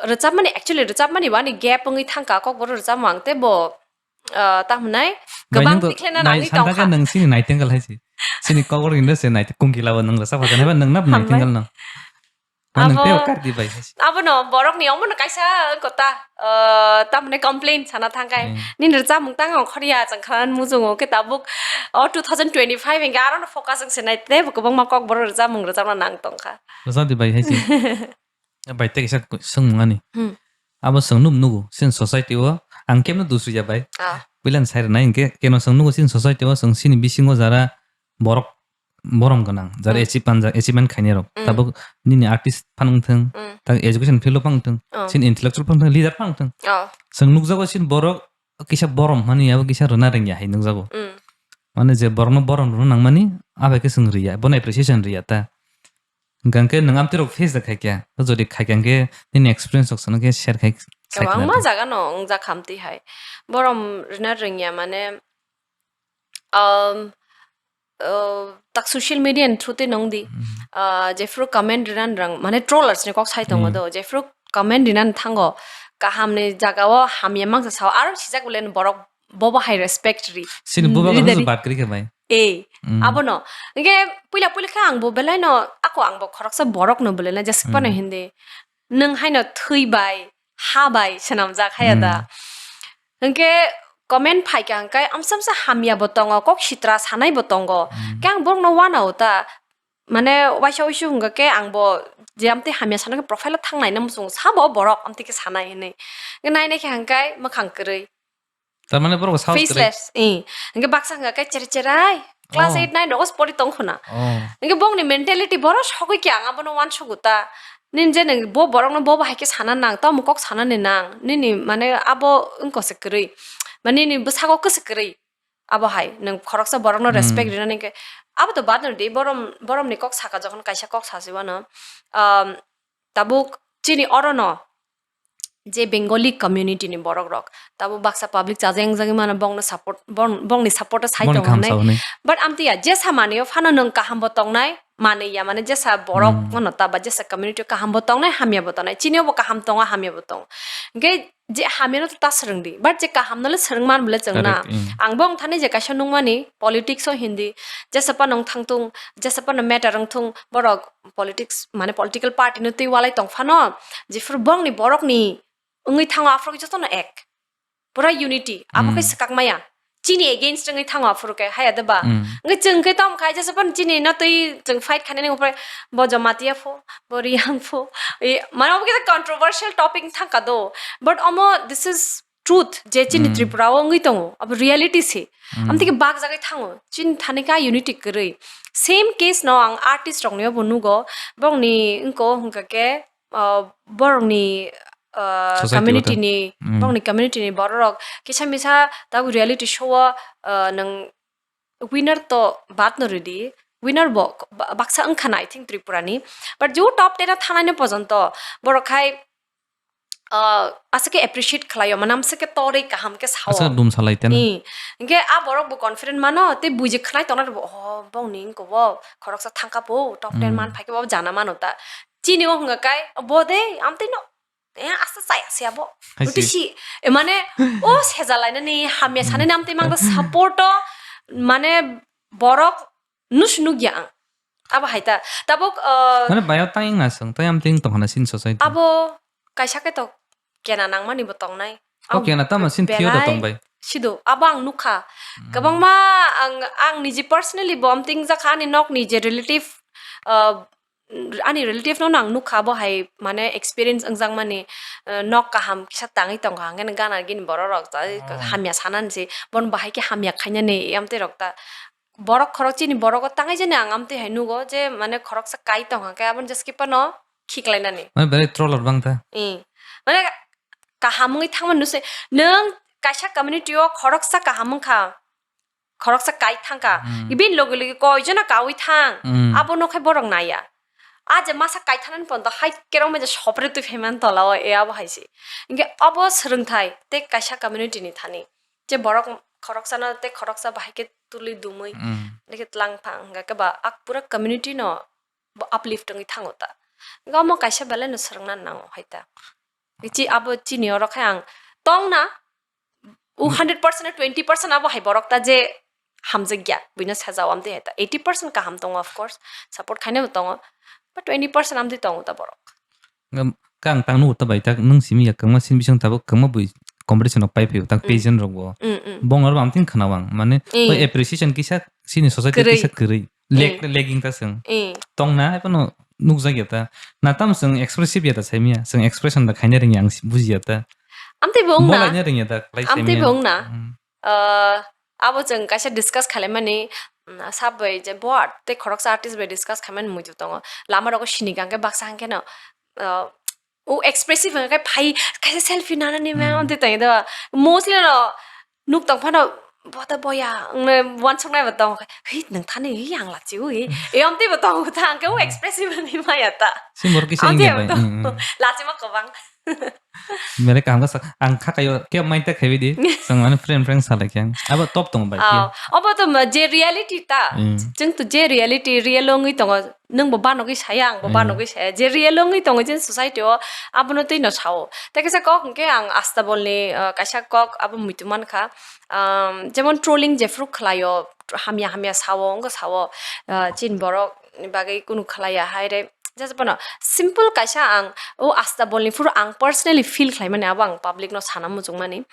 rwchapmani, actually rwchapmani bo ani gap wngwi thangkha, kokborok rwchapmang tei bo, ah, tamo hwnai, bai, kwbang nung to tikhlena nai nangwi santa tongkha. Khe nung sini naitinggal hai si. Sini kokborok industry nai kungkila bo nung rwchapha jani ba nung nap Hambai. Naitinggal no. Abo, nung tei kardi bai hai si. Abono borokni omono kaisa kota, ah, tamo hwnai complain sana thangkhai. Hmm. Nini rwchapmung tang ongkhorya chwng khana muchungo khe tabuk o two thousand twenty-five hingke arono focus wngse nai tei bo kwbangma kokborok rwchapmung rwchapna nang tongkha. Rwchapdi bai hai si. Bai tei kaisa swngmung ani. Hmm. Abo chwng nuk nugo, chini society o ang kebno dusriya bai. Ah. Puila ni sai rwnai hwnkhe keno chwng nugo chini society o chwng chini bisingo jara borok borom gwnang, jara Hmm. achieve manjak, achievement khainai rok. Hmm. Tabuk nini artist phano wngthung, Hmm. tak education field o phano wngthung, Oh. chini intellectual phano wngthung, leader phano wngthung. Oh. Chwng nukjago chini borok kisa borom hwnmani abo kisa rwna rwngya hai nukjago. Mm. Mane je borokno borom rwna nangmani, abai khe chwng rwya, bono appreciation rwya ta. Hwnkhe nwng amtwi rok face da khaikya, jodi khaikya hwnkhe nini experience rok sano khe share khai. Kwbangma jaga no wngjak kha amtwi hai. Borom rwna rwngya mane, um, uh, tak social media ni through twi nung di, Hmm. uh, jephru comment rina rang, mane trollers ni kok sai tongo Hmm. Do, jephru comment rina thango, kaham ni jaga o hamya mangsa sao, aro sijak bole borok bobo hai respect ri. Sini bobo Ri kaham dari. Bad kri khe bai. Eh, Hmm. Abono. Hingke puila puila khe ang bo belai no, ako ang bo khoroksa borok no belai na jesik pano Hmm. Hindi. Nung haino thwi bai, ha bai swnamjak haya da. Hmm. Hingke comment phaikha hwnkhe amsa amsa hamya bo tongo, kok sitra sanai bo tongo. Hmm. Khe ang borokno uanao ta, mane waisa waisa hwnkha khe ang bo je amtwi hamya sanai khe profile o thangnaina muchung sabo borok amtwi khe sanai hinwi. Hwnkhe nainai khe hwnkhe mwkhang kwrwi. Tamani borok sahos kwrwi. Faceless, eh. Hwnkhe baksa hwnkha khe cherai cherai. Class Oh. eight nine rogo se pori tong khuna. Oh. Hwnkhe bongni mentality borok sogwi khe ang abono uansugo ta. Nini je nang bo borokno bo bahai khe sana nang, tamo kok sanani nang. Nini mane abo wngkose kwrwi. Mane nini bwsago kwse kwrwi. Abo hai nwng khoroksa borokno Hmm. respect rinani khe. Abo to bad no di, borom, boromni kok saka jokhon kaisa kok sasi uano. Um, tabuk chini orono je Bengali community ni borok rok, tabuk baksa public chajak wngjagwi mano bongno support, bong-, bongni support o sai Bongni tongo kaham hinwi. Sa hwnwi. But amtwi ya, jesa manwi o phano nwng kaham bo tongnai, manwi ya, mane jesa borok Hmm. wano ta ba jesa community o kaham bo tongnai, hamya bo tongnai. Chini o bo kaham tongo, hamya bo tongo. Hwnkhe je hamya no to ta swrwng di, but je kaham no le swrwng man bole chwng na. Correct, mm. Ang bo wng thani je kaisa nungmani politics o hindi, jesa phano wng thang thung, jesa phano matter wng thung, borok politics, mane political party no twi walai tong phano, jephuru bongni borokni wngwi thango aphuru jotono ek. Pura unity, abo khe Hmm. swkak maya. Chini against wngwi thango aphuru khe, haya de ba? Hmm. Wngwi chwng khe tamo khai jesa phano chini no twi chwng fight khainani upore bo Jamatia pho, bo Riyang pho. E, mane obo kisa controversial topic thangka do. But omo, this is truth je chini Hmm. Tripura o wngwi tongo. Abo reality se. Hmm. Amtwi khe bak jagwi thango. Chini thani kha unity kwrwi. Same case no ang artist rokni obo nugo. Bongni wngko hwnkha khe, uh, borokni, uh, Society community ni, Mm. borokni community ni borok rok kisa misa tabuk reality show o, uh, nwng winner to bad no rwdi, winner bo ba-, baksa wngkha na, I think, Tripura ni. But je top ten o thangnai no pojonto borok khai, uh, aswk khe appreciate khlaio, mane amswk khe torwi kaham khe sao. Aswk dum salai teno. Ee, hwnkhe a borok bo confident mano, tei buji khnai tongnai rok bo, "Oh, bongni wngko bo, khoroksa thangka bo, top ten Hmm. man phaikhe bo jana mano ta." Chini o hwnga kai, bo de, amtwi no, eh, asta chaya se abo. Hai se. Uti si, eh, mane, o sejalainani, hamya Hmm. sanani amtwi mang da support o, mane, borok nusu nukya ang. Abo hai ta. Tabuk, uh, Mane, bayo tang wngna swng, tei amtwi wng tongkha na chini society. Abo kaisa khe to kena nangmani bo tongnai. O kena tamo chini theo da belai tong bai. Sido, abo ang nukha. Hmm. Kwbangma ang, ang niji personally bo amtwi wngjakha ani nokni je relative, uh, ani relative no ang nukha bo hai mane experience wngjakmani, uh, nok kaham kisa tangwi tongkha hwnkhe gana gini borok rok ta Oh. hamya sanani se bon bahai khe hamya khainani amtwi rok ta borok khorok chini borok o tangwi jani ang amtwi hai nugo je mane khoroksa kai tongkha khe aboni jaskipano khiklainani. Mane belai troller bang ta. Ee. Mane kaham wngwi thangmani nuse nwng kaisa community o khoroksa kaham wngkha. Khoroksa kai thangkha. Hmm. Ibini logi logi koi jona kaui thang. Hmm. Abono khai borok naiya. A je masa kai thanani pondo hai kerong meja sopre twi phaiman tola o e abo hai se. Hingke abo swrwngthai tei kaisa community ni thani. Je borok khoroksano tei khoroksa bahai khe tuli dumui. Hmm. Deke tlang phang hingka khe ba ak pura community no bo uplift wngwi thango ta. Hingke omo kaisa belai no swrwngna nango hai ta. Chi abo chini oro khai ang tongna. O Hmm. hundred percent o twenty percent abo hai borok ta je hamjakya, buino sajao amtwi hai ta. Eighty percent kaham tongo, of course, support khainai bo tongo, but twenty percent amtwi tongo ta borok. Ngam-, kang tang nugo ta bai tak, nwng simi ya kwbangma sini bising tabuk kwbangma bui competition rok pai phaio, tak Mm. pageant rok bo. Mm, mm. Bong aro amtwi khna wng, mane, Eh. bai appreciation kisa sini society Kwrwi. Kisa kwrwi. Lag-, Eh. Lagging ta chwng. Eh. Tongna, haikhe no nukjak ya ta. Na tamo chwng expressive ya ta saimanya. Chwng expression da khaina rwngya ang si-, buji ya ta. Amtwi bo wngna. Bolaina rwngya ta, klai Amtwi saimanya. Bo wngna. Hmm. Ah, abo chwng kaisa discuss khalaimani, mm, sab bai je bo art tei khoroksa artist bai discuss khaimani muitu tongo. Lama rogo sini kangkhe baksa hangkhe no, ah, O expressive wngkha khe phai kaisa selfie nanani mem Hmm. amtwi tongwi do. Mostly no nuk tong phano bo ta boya wngna uansuknai bo tong khe, "Hei, nwng thani, hei, ang lachi o, hei." Hmm. E amtwi bo tong tha, ang khe o Hmm. expressive wngwi maya ta. Sini borok kisa Amtwi wngya bo bai. Tong. Hmm, hmm. Lachi ma kwbang. Belai kaham khe sa-, ang kha kaio khe mai ta khaiwi di. Chwng mane friend, friend salai khe ang. Abo top tongo bai khe. Oh, obo to ma-, je reality ta. Hmm. Chwng to je reality, real wngwi tongo. Nwng bo banogwi saya, ang bo Hmm. banogwi saya. Je real wngwi tongo chini society o, abono twi no sao. Tei kaisa kok hwnkhe ang Astabolni, ah, kaisa kok abo muitu mankha. Um, jemon trolling jephru khlaio, hamya hamya sao, wngkha sao, ah, chini borok ni bagwi kunu khlaiya hai re. Just bono simple kaisa ang o Astabol ni phuru ang personally feel khlai mani, abo ang public no sana muchung mani.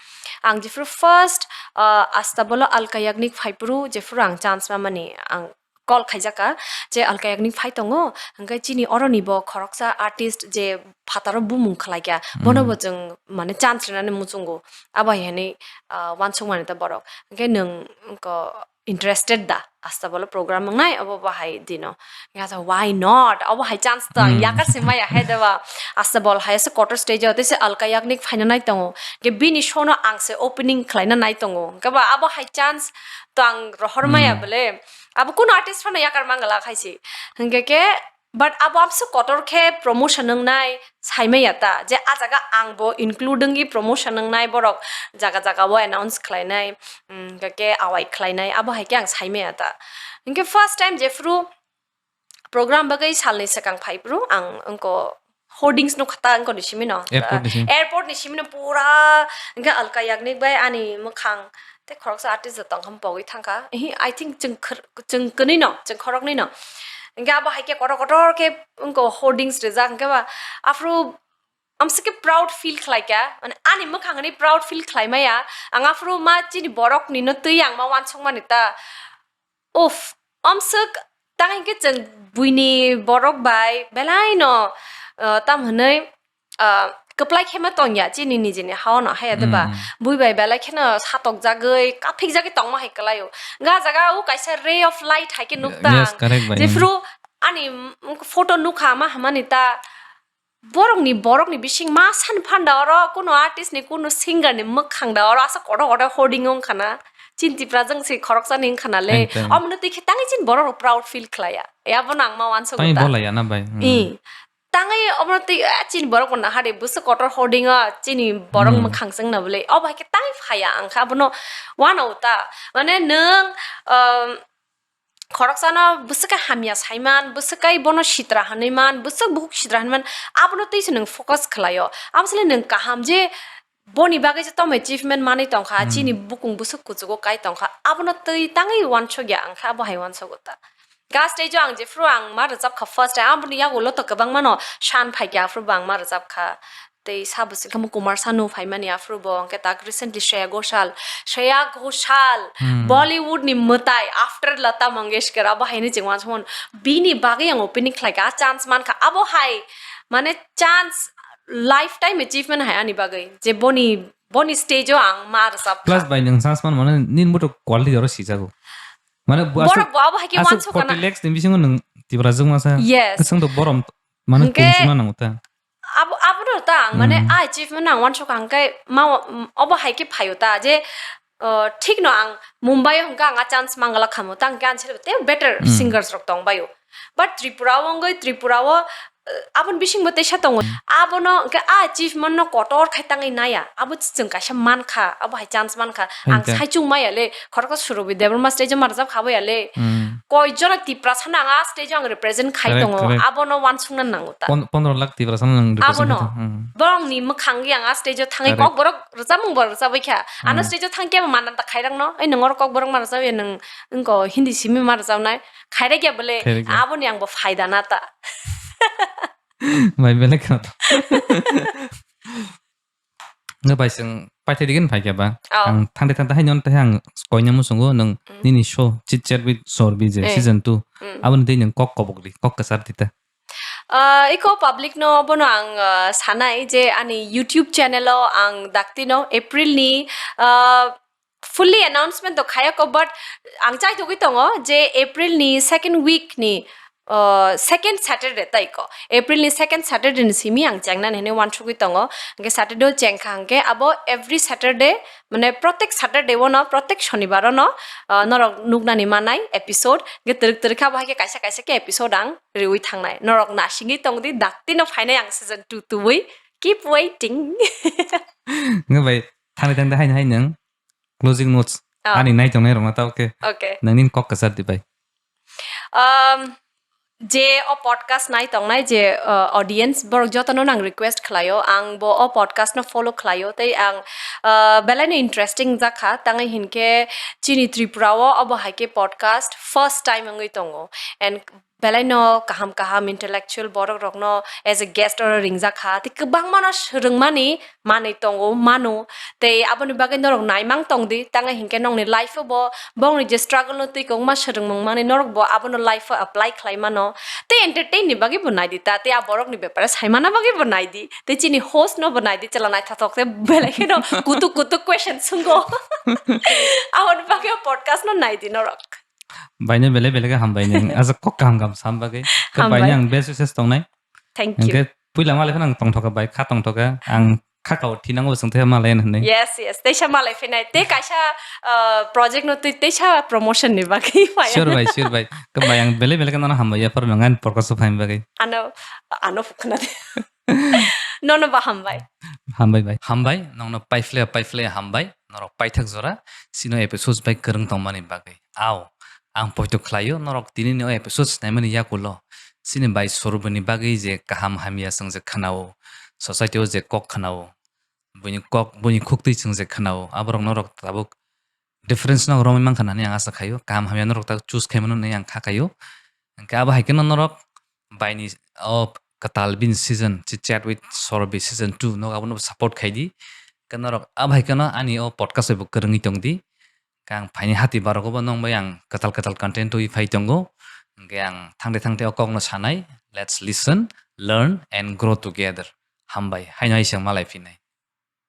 Ang jephuru first, ah, Astabol o Alka Yagnik phai phuru jephuru ang chance ma mani, ang call khaijak kha je Alka Yagnik phai tongo, hwnkhe chini oro ni bo khoroksa artist je phataro bumung khlai kha, bono bo chwng mane chance rwnani muchungo. Abo hai hwnwi, ah, uansuk mani ta borok. Hwnkhe nwng ko interested da Astabol o program wngnai, obo bo hai dino. Hwnkhe asa, "Why not?" Obo hai chance to ang yakar se maya hai da ba. Astabol hai se kotor stage o tei se Alka Yagnik phaina nai tongo. Hwnkhe bini show no ang se opening khlaina nai tongo. Hwnkhe ba abo hai chance to ang rohor maya bole. Abo kuno artist phano yakar mangala khai se. Hwnkhe khe, but abo amso kotor khe promotion wngnai saimaya ta, je a jaga ang bo include wngwi promotion wngnai, borok jaga jaga o announce khlainai, mm, hwnkhe khe awai khlainai, abo hai khe ang saimaya ta. Hwnkhe first time jephuru program bagwi salni swkang phai phuru ang wngko hoardings nukha ta wngko ni simi no. Airport ni simi. Airport ni simi no pura hwnkhe Alka Yagnik bai ani mwkhang tei khoroksa artist da tongkha pogwi thangkha. Ehe, I think chwng khwr-, chwng kwnwi no, chwng khoroknwi no. Hwnkhe abo hai khe kotor kotor khe wngko hoardings rijak, hwnkhe ba aphuru amswk khe proud feel khlai kha, mane ani mwkhang hwnwi proud feel khlai maya. Ang aphuru ma chini borok ni no twi ang ma uansuk mani ta. Uff, amswk tang hinkhe chwng buini borok bai belai no, ah, tam hwnwi, ah, kwplai khe ma tongya chini nijini hao no haya de ba. Mm, mm. Bui bai belai kheno satok jagwi, kaphik jagwi tongma hai kwlaio. Ga jaga o kaisa ray of light hai khe nuk ta ang. Yes, correct bai, mm. Jephuru ani, mm, photo nukha ma hamani ta. Borokni, borokni bising ma san phanda oro, kuno artist ni, kuno singer ni mwkhang da oro, asa kotor kotor hoarding wngkha na. Chini Tipra jwng se khoroksa ni wngkha na le. Tang, tang. Omono twi khe tangwi chini borok rok proud feel khlaiya. Ya bono ang ma uansukgo ta. Tangwi bolaiya na bai. Hmm. Ih. Tangwi omono twi, eh, chini borok bo naha de, bwswk kotor hoarding o, chini borok mwkhang chwng na bwle. Obo hai khe tangwi phaiya ang kha abono uanao ta. Mane nwng, um, khoroksano bwswk khe hamya saiman, bwswk khe bono sitra hwnwi man, bwswk bukhuk sitra hwnwi man, abono twi se nwng focus khlaio. Abo se le nwng kaham je boni bagwi je tamo achievement manwi tongkha, hmm, chini bukung bwswk kuchugo kai tongkha, abono twi tangwi uansukya ang kha, abo hai uansugo ta. Ga stage o ang jephru ang ma rwchap kha first time, aboni yagulo to kwbangmano san phaikha, aphuru bo ang ma rwchap kha. Tei sabo se khe Kumar Sanu phaimani aphuru bo, hwnkhe tak recently Shreya Ghoshal, Shreya Ghoshal, hmm, Bollywood ni mwtai after Lata Mangeshkar, abo haino chwng uansukmano. Bini bagwi ang opening khlaikha, chance mankha, abo hai, mane, chance, lifetime achievement hai ani bagwi, je boni, boni stage o ang ma rwchap kha. Plus bai nwng chance man mane nini boto quality oro sijago. Mane bo aswk, borok bo abo hai khe aswk uansukha na. Forty lakhs ni bisingo nwng Tipra jwngmasa. Yes. Kwchwng to borom mane hwnkhe tong sima nango ta. Abo, abono ta ang mane, hmm, a achievement ang uansukha hwnkhe ma, obo hai khe phaio ta je, uh, thik no ang Mumbai o hwnkhe ang a chance mangala khamo, ta hwnkhe ang se te better, hmm, singers rok tong baio. But Tripura o wngwi Tripura o, uh, aboni bisingbo teisa tongo. Hmm. Abono hwnkhe a achievement no kotor khai tangwi naya. Abo chwng kaisa mankha, abo hai chance mankha. Ang hwnkhe saichung maya le, khoroksa Surabhi Debbarma stage o ma rwchap kha baya le. Hmm. Koi jora Tiprasa no ang a stage o ang represent khai tongo. Correct, correct. Abono uansukna nango ta. Pon-, pondro lakh Tiprasa no ang represent khai tongo. Abono. Hmm. Borokni mwkhang yang a stage o thangwi, correct, kokborok rwchapmung bo rwchapwi kha. Ano, hmm, stage o thangkhe bo mananta khairang no. Ei nwng oro kokborok ma rwchapya nwng wngko Hindi simi ma rwchapnai. Khairakya bole, khairakya. Aboni ang bo phaida na ta. Bai belai khna to. Nge bai chwng paithai digin phaikha ba. Oh. Ang thangde thangde haino tei ang koina muchungo nwng, mm, nini show Chit Chat with Sorbi je, eh, season two. Mm. Aboni tei nwng kok kobok di, kok kwchar di ta. Ah, iko public no bono ang, ah, sanai je ani YouTube channel o ang daktino April ni, ah, fully announcement to khayako, but ang chaitugwi tongo je April ni second week ni, uh, second Saturday tai ko. April ni second Saturday ni simi ang chengnani hinwi uansugwi tongo. Hwnkhe Saturday o chengkha hwnkhe abo every Saturday, mane, protek Saturday o no, protek Shonibar o no, uh, norok nuknani manai episode. Hwnkhe twrwk twrwk khe abo hai khe kaisa kaisa khe episode ang riwi thangnai. Norok nasingwi tongdi, daktino phainai ang season two tubui. Keep waiting. Nge bai, thani thangde haino hai nwng closing notes. Oh. Ani naitongnai rokno ta, okay. Okay. Nangni kok kwchar di bai. Um, je o podcast naitongnai je, uh, audience, borok jotono nang request khlaio, ang bo o podcast no follow khlaio, tei ang, uh, belai no interesting jakha, tangwi hinkhe chini Tripura o obo hai khe podcast first time wngwi tongo, and belaino kaham kaham intellectual borok rokno as a guest oro ringjak kha. Tei kwbangmano swrwngmani manwi tongo, mano. Tei aboni bagwi norok naimang tongdi, tangwi hinkhe nokni life-o bo bongni je struggle-no twi kwbangma swrwngmung manwi norok bo abono life-o apply khlai mano. Tei entertain ni bagwi bo naidi ta, tei a borokni bepare saimana bagwi bo naidi. Tei chini host-no bo naidi, chwla naithothok tei belai kheno kutuk kutuk question sungo. Aboni bagwi o podcast-no naidi norok. Baino belai belai khe hambai ni. Asa kok kaham kaham sam bagwi. Khe Hambai. Baino ang best wishes tongnai. Thank you. Hingkhe puila malai phano ang tongthoka bai, kha tongthoka. Ang kha kao thinango chwng tei malai hinwi. Yes, yes. Teisa malai phinai. Tei kaisa, uh, project no twi teisa promotion ni bagwi phai. Sure bai, sure bai. Khe bai ang belai belai khe nono hambai ya phar nang ani podcast o phaini bagwi. Ano, ano khna de. Nono ba hambai. Hambai bai. Hambai, nongno paiphle, paiphle hambai. Norok paithak jora, sino episodes bai kwrwng tongmani bagwi. Au, ang poito khlaio, norok tini ni o episodes naimani yakulo. Sini bai soruboni bagwi je kaham hamya chwng je khnao, society o je kok khnao, buini kok, buini khuktwi chwng je khnao, aborok norok tabuk difference no romwi mankha nani ang asa khaio, kaham hamya norok ta choose khaimano nai ang kha khaio. Hingkhe abo hai kheno norok baini o kwtal bini season, Chit Chat with Sorobi season two no abono support khaidi. Hingkhe norok abo hai kheno ani o podcast bai bo kwrwngwi tongdi. Hingkhe ang phaini hati barogo bo nong bai ang kwtal kwtal content twi phai tongo. Hingkhe ang thangde thangde o kokno sanai, let's listen, learn and grow together. Hambai, haino hai se malai phinai.